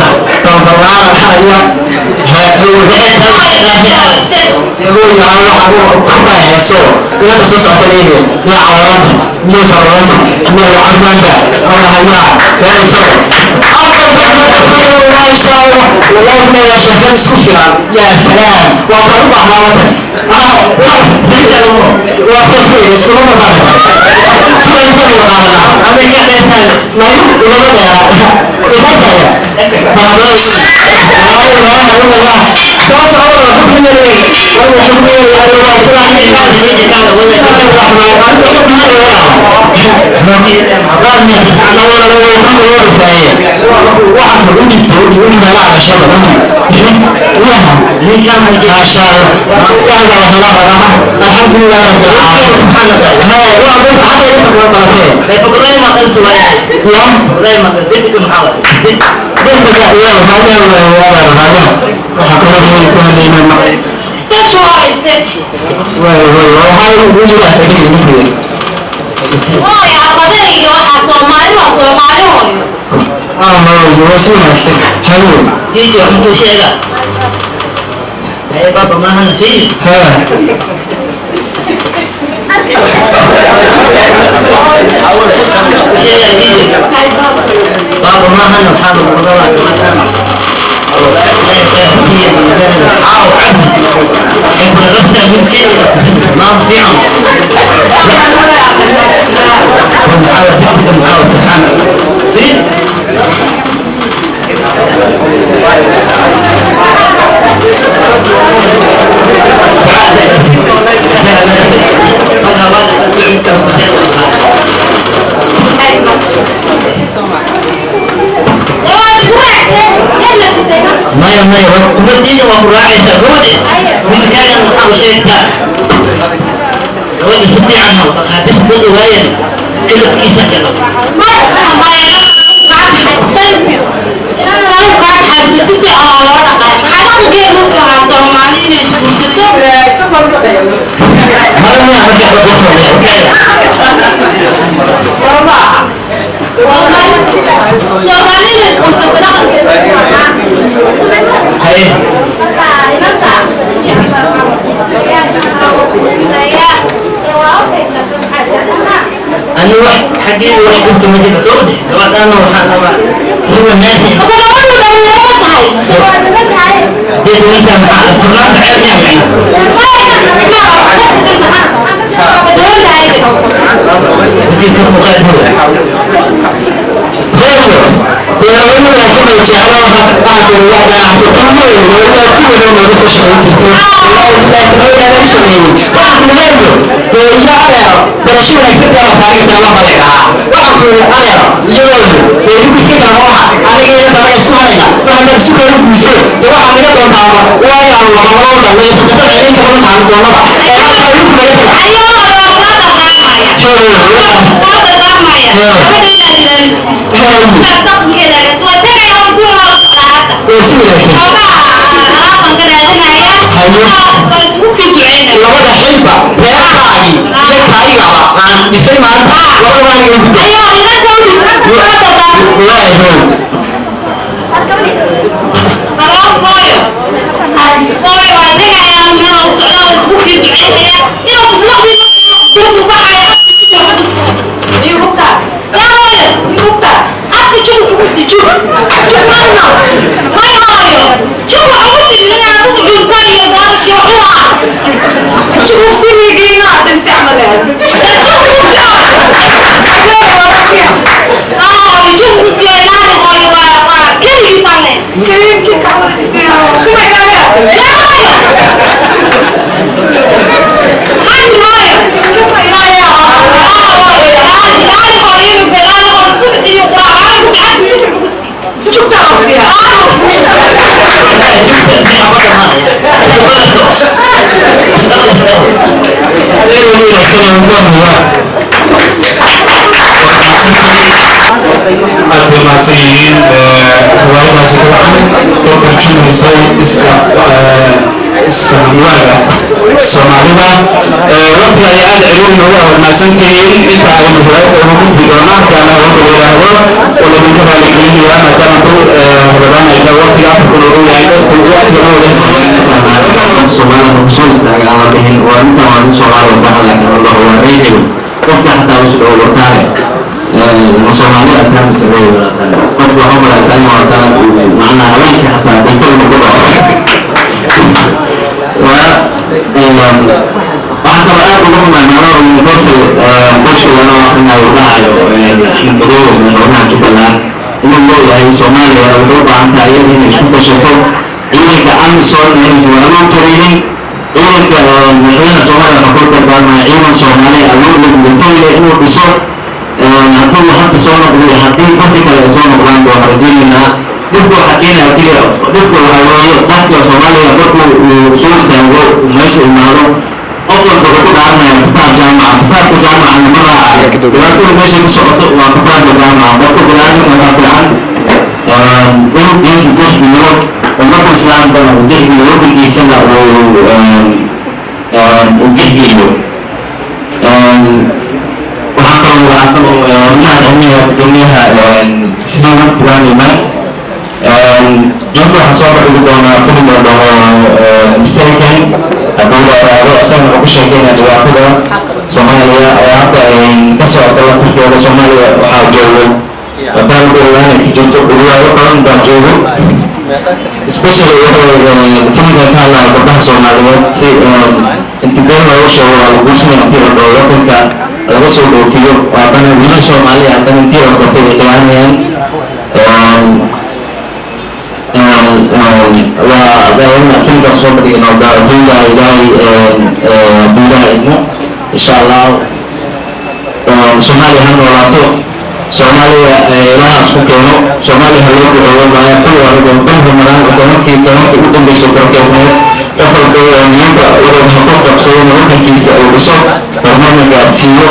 dee inankii odaygaa wada hadallo. Waxaa rabaa inantii inaan. May, hooyo, waa okay. Stage, hooyo, stage. Hooyo, afadayga waxaa Soomaali waa Soomaali, hooyo. Jiji, waxaan sheega. Haye, baba maahana fiiri. Sheega Jiji. Baba maahana, waxaa lagu wadaa gabadhan. Ilaahay khayr ha siiya magaalada. Caaw cabdi. Waxay kula rabtaa midkeeda. Maam fiican. Mucaawa degdega, mucaawa subxaana. Fiiri. Dee waa isku raac yalla diday. Maya, maya, ummaddiina waa ku raacaysaa gabadhe. Wiilkaagan waxaa u sheegtaa gabadha si fiican ha u dhaqaaqis wada waayan ciladkiisa galo. Maya, kaa kaxaysan inaan anigu kaa kaxaysan, si fiican waa loo dhaqay. Maxaa dhaqankeedu wuxuu ahaa Soomaali inay isguursato. Mara miyaa markaa la soo socday? Soomaali inay isguursato dhaqankeedu wuxuu ahaa. Haye. Marka inanta si fiican baa waxaa loo guursanayaa, oo guursanayaa. Dee waa okay, shaqo maxaa jeclaha. Ani wax xaggeeda wax dhibka ma jiro gabadhe. Gabadhaana waxaan rabaa si wanaagsan. Marka gabadhu dhalinyaro ma tahay mise waa dhiman tahay? Haddii dhimantaa, maxaa asturnaanta ceeb miyaa macna? Haddii ka muuqaadooda. Hooyo, Dee wanaagsan bay jeclo, waxaan waa ganacsato weyn oo waa ku weyn nooga soo shaqayn jirto, laakiin u sameeyey. Waxaan ku leeyo dee iyo adeero, barasho wanaagsan baa taariikhda lama balay dhahaa. Waxaan ku yidhi adeero iyo hooyo, dee idinku iska kala waxa aniga iyo anaga isku hadhayna, waxaan isu kala guursay. Dee waxaa naga doontaaba waa inaanu laba laba u dhalno iyo saddex saddex inta badan taan doonaba ee halkaa idinku naga taga. Labada xilba reerkaagii iyo kaygaba aan dhisay maanta, labada aniga guddo waayo. Aad bay mahadsan yihiin. Riwaayadaasi dabcan oo tarjumaysay isfahamwaaga Soomaalida. Waqtiga ayaa aad ciriiri noogu ah. Waad mahadsantihiin. Inta aynu riwaayadda ugu gudbi doonaa haddii Allah wada yidhaahdo oo laydinka raaligelinayaa, maadaama dul Rabadaan ay tahay, waqtiga afarku noogu yahay, dadku waqtiga ma wada. Soomaalida kusoo istaaga ama dhihin waa ninkan, waa nin Soomaali oo faxa, laakiin wallah waa reer hebel. Qofka xataa usu dhawo wartaale ma Soomaali ataa mise reer hebel ataa? Qofka waxaa malaysaa in waa taa macnaha haweenka xataa daykalma ku dhaco. Waa waxaa kaloo aad uga xumaay maalmaha Universal coachka lana akrinayo, dhahayo Axmed Madoobe, madaxweynaha Jubbaland, inuu leeyahay Soomaaliya waxay u baahan tahay iyada inay isku tashato, ciidanka AMISOM inaysan waxba u taraynin. Ciidanka madaxweynaha Soomaaliya waxaa kula dardaarmaya ciidan Soomaaliya awood leh, military leh inuu dhiso. Hadduu hadda soo noqday, haddii dadka kale ay soo noqdaan, waxaan rajaynaynaa. Dhibka waxaa keenaya keliya, dhibka waxaa weeye dadka Soomaaliya markuu uu soo istaago, meesha imaado, qof walba wuxuu ku dhaaranaya kitaab jaamaca. Kitaabka jaamacana ma raacayo. Dhibaatada meesha ka socoto waa kitaabka jaamaca. Qofka biniaadamka waxaa fiican inuu diinta tixgeliyo, ummadda islaamkana uu tixgeliyo, waddankiisana uu tixgeliyo. Waxaa kaloo mahad celinaya gudoomiyaha Stephen Ibrahim. Inta waxaan soo bandhigi doonaa film la dhaho Mistaken, haddii la yidhaahdo. Isagana wuxuu ku sheekeynaya dhibaatada Soomaaliya oo hadda ka socota laftirkeeda. Soomaaliya waxaa joogo wadaan dhowaan ay ka jirto, dhibaato badan baa joogo, especially wuxuu filmkan ka hadlaya gabdhaha Soomaaliyeed si inti been looga sheego waa la guursanaya, intii la dhaho wadanka laga soo dhoofiyo, haddana wiilal Soomaaliya haddana intii la qortay ay khiyaanayaan. Waa filmkaas soo bandhigno duuda Ilaahay, duudaha idmo insha Allah. Soomaaliya ha noolaato, Soomaaliya Ilaaha isku keeno, Soomaaliya ha loo duceeyo. Maaya kul anigo bil Ramadaan 10-kii ugu dambeysay barakeysneed, qof walba niyadda wuxuu ha ku qabsado in wadankiisa uu dhiso, horumarna gaarsiiyo.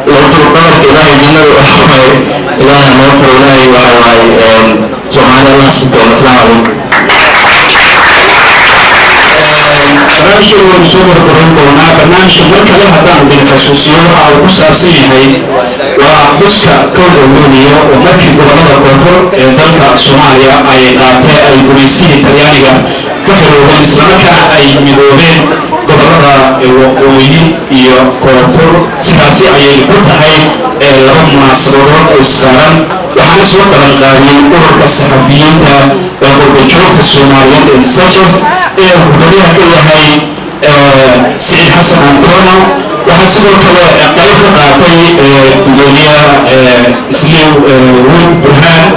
Lowtul qadarka Ilaahay jannada waxa waaye Ilaaha noo furo. Ilaahay waxa waaye Soomaaliya Allah isku keeno. Asalaamu calaykum. Barnaamijka waynu soo gorgoran doonaa. Barnaamijka mar kale haddaan idin xasuusiyo, waxa uu ku saabsan yahay waa xuska 1-da Luuliyo, oo markii gobollada koonfur ee dalka Soomaaliya ay qaatee ay gumaysihii Talyaaniga ka xoroobeen, islamarkaana ay midoobeen gobollada waqooyi iyo koonfur. Sidaasi ayay ku tahay laba munaasabadood oo saaran. Waxaana soo qaban qaadiyey ururka saxafiyiinta ee qurbajoogta Soomaaliyeed ee SAJAS ee gudoomiyaha ka yahay Siciid Xasan Antono. Waxaa sidoo kale qayb ka qaatay gudoomiyaha Isliw Wiil Burhaan.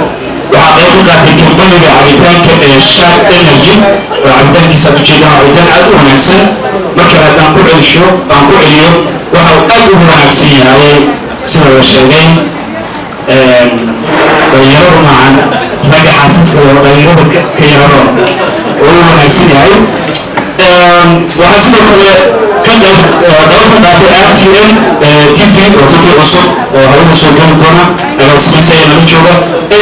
Waxaa qayb ka qaatay kambaniga cabitaanka ee Shark Energy, oo cabitaankiisa aad ujeedaan, cabitaan aad u wanaagsan. Marka haddaan ku celisho aan ku celiyo, waxa uu aad ugu wanaagsan yahay, sida la sheegay, dhalinyaradu maahan ragga xaasaska oo dhalinyarada ka yararoon oo u wanaagsan yahay. Waxaa sidoo kale ka qayb qayb ka qaatay RTN TV, oo TV cusub oo hawada soo geli doona, agaasimiisa ayaa nala jooga.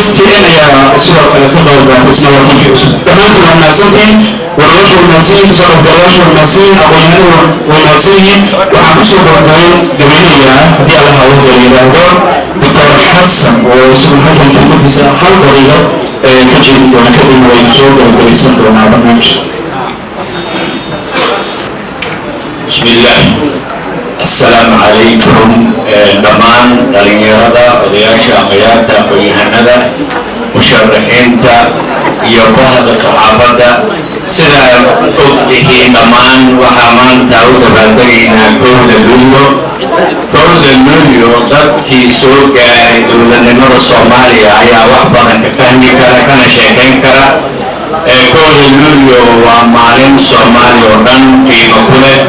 STN ayaa sidoo kale ka qayb qaatay, isna waa TV cusub. Dhammaantiin waa mahadsantihiin, wariyaasha waa mahadsan yihiin, kasoo qaybgalayaasha waa mahadsan yihiin, aqoon-yahanadu waa mahadsan yihiin. Waxaan kusoo gabagabeynayaa, haddii Allah hawada yidhaahdo, Doctor Xasan oo isagu halkan kelmadiisa hal daqiiqo ka jeedin doona, kadibna waynu soo gabagabaysan doonaa barnaamijka. بسم الله، السلام عليكم dhammaan dhalinyarada, odayaasha, aqayaarta, aqoon-yahanada, musharaxiinta iyo bahda saxaafadda. Sidaa og tihiin dhammaan, waxaa maanta u dabaaldegaynaa 1da Luulyo. 1da Luulyo dadkii soo gaaray dowladnimada Soomaaliya ayaa wax badan ka fahmi kara kana sheekayn kara. 1da Luulyo waa maalin Soomaaliya oo dhan qiimo ku leh.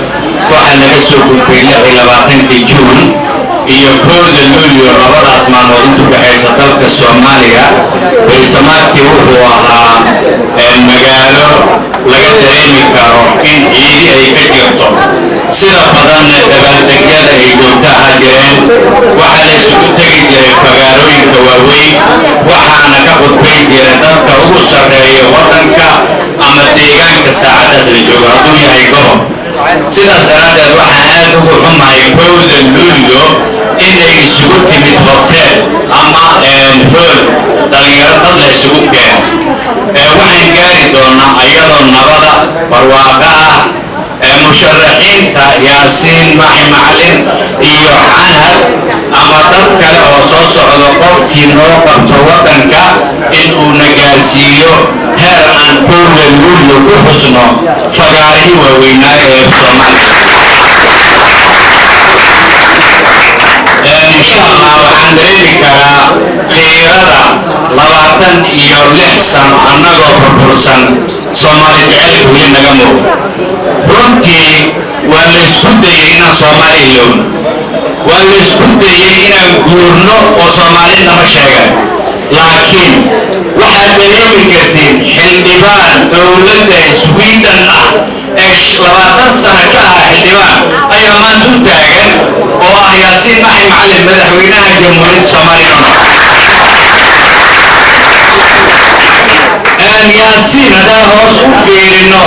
Waxaa laga soo gudbay 26-kii Juun iyo 1da Luulyo, labadaas maalmood intu dhexaysa dalka Soomaaliya baysamaadkii wuxuu ahaa magaalo laga dareemi karo in ciidi ay ka jirto. Sida badanna dabaaldegyada ay joogto ahaa jireen. Waxaa la isugu tegi jiray fagaarooyinka waaweyn, waxaana ka khudbayn jiray dadka ugu sarreeya waddanka ama deegaanka saacaddaas la joogo, hadduu yahay gobol. Sidaas daraaddeed waxaan aad ugu xumahay 1da Luulyo inay isugu timid hotel ama hool dhalinyaro dad la isugu keeno. Waxaan gaari doonaa ayadoo nabada barwaaqo ah. Musharaxiinta Yaasiin Maxi Macalin iyo Canab ama dad kale oo soo socdo, qofkii noo qabto waddanka in uuna gaarsiiyo heer aan 1da Luulyo ku xusno fagaarihii waaweynaa ee Soomaaliya, insha Allah. Waxaan dareemi karaa qiirada 26 sano annagoo burbursan, Soomaali jaceylka weli naga muuqda. Runtii waa la isku dayey inaan Soomaali ilowno, waa la isku dayey inaan guurno oo Soomaali nama sheegan, laakiin waxaad dareemi kartiin xildhibaan dowladda Sweden ah ee 20 sano ka ah xildhibaan ayaa maanta u taagan, oo ah Yaasiin Maxi Macalin, madaxweynaha Jamhuuriyadda Soomaaliya. Yaasiin haddaan hoos u fiirino,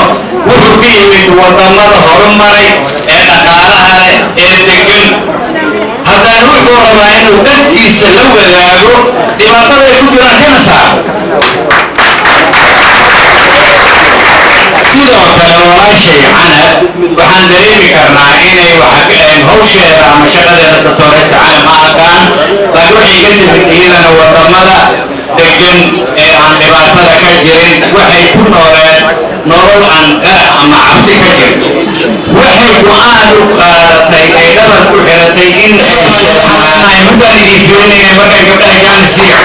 wuxuu ka yimid wadamada horumaray ee dhaqaalaha leh ee degan. Haddana wuxuu rabaa inuu dadkiisa la wadaago dhibaatada ay ku jiraan kana saaro. Sidoo kale walaashay Canab, waxaan dareemi karnaa inay hawsheeda ama shaqadeeda doctoresa Canab ma aqaan, laakiin waxay ka timid iyadana wadamada degan ee aan dhibaatada ka jirin. Waxay ku nooleen nolol aan qarax ama cabsi ka jirin. Waxay go-aan u qaadatay ay dhabar ku xiratay in ay Soomaaliya muddaan idin fiirinayna markay gabdhaha jaanisiya.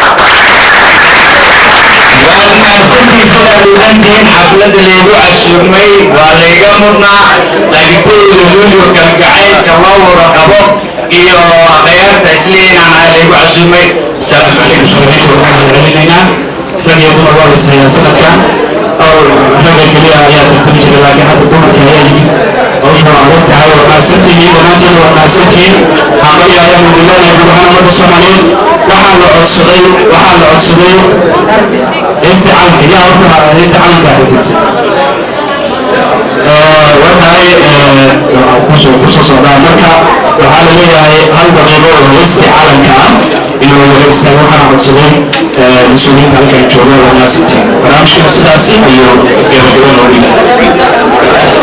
Waad mahadsantihiin sidaad u dhantihiin. Xafladda laygu casuumay waa layga mudnaa, laakiin 1da Luulyo kalgacaylka loo wada qabo iyo akhyaarta isliinaan ahay laygu casuumay. Salaamu calaykum. Musharaxiinta waxaan mahadcelinaynaa. Rag iyo dumar waa lisayaa sanadkan. Awal ragga keliya ayaa tartami jiray, laakiin hadda dumarka ayaa yimid. Hawsha waa adag tahay. Waa mahadsantihiin dhammaantiin, waa mahadsantihiin. Hambalyo ayaanu dilanahay guud ahaan ummadda Soomaaliyeed. Waxaa la codsaday heesta calanka. Yaa horta heesta calanka xifidsan? Watahay kusoo socdaa. Marka waxaa la leeyahay hal daqiiqo oo heestii calanka ah inuu wada istaago. Waxaana codsaday mas-uuliyiinta halkan jooga. Waa mahadsantihiin. Barnaamijkana sidaasi ayuu gabagaba noogu yahay.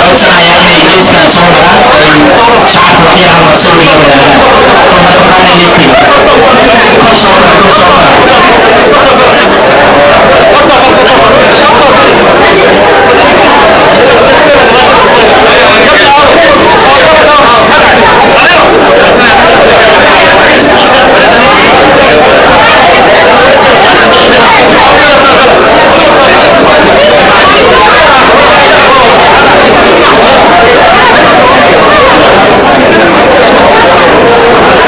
Codsanayaa inay geeskan soo maraan oo ay shacabka waxyaalaha marsawir la wadaagaan. Fadlan kordhaana geeskiina. Kor soo mara, kor soo mara.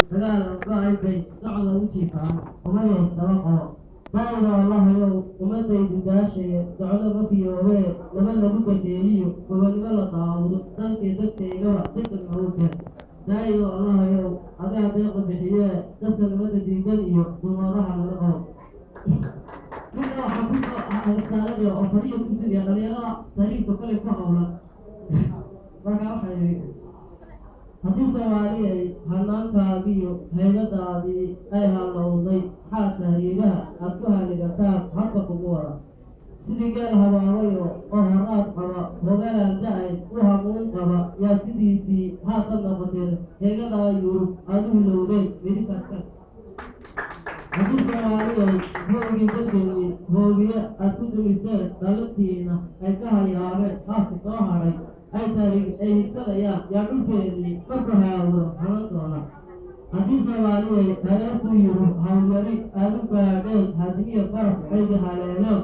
Dagaal go-ay bay docda u jiifaan umadeys daba qabo daayda wallahayow ummadaydu daashaya docdo ma fiyoobee laba lagu badeeliyo gobonimo la daawdo dalkii dadkaygaba degdeg noogu keen. Daayido allahayow, adaa deeqa bixiyee dadka nabada diidan iyo dumadaha laga qabo. Midna waxaan kusoo risaaladii oo fadhiya ku fidaya dhalinyarada sariirka kale ku howlan. Marka waxaa yidhi: haddii Soomaali ay hanaankaadiiyo haybadaadii ay halowday, maxaa tahriibaha aad ku haligataan habka kugu wada sidii geel habaabayo oo haraad qaba, hogalaan da-ay u hamuun qaba, yaa sidiisii haatan noqoteen heegadaa Yurub aad u hilowdeen midinkaas. Haddii Soomaaliyay hoogii dadkeennii hoobiye aad ku dumiseen, dhalintiina ay ka hayaabeen, haafka soo hadhay ay taariig ay higsanayaan, yaa dhulkeennii marku haawro hanan doona? Haddii Soomaaliyay hareertuu Yurub hawlyari aad u gaadheen, hadimiya baraf ayga haleeleen,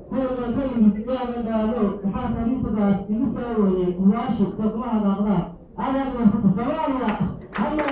hooga ka yimid yaaga dhaalow, maxaa taariikhdaas igu soo waday? Huwaashi soo kuma hadaaqdaa aadaad warsata. Soomaaliya halla.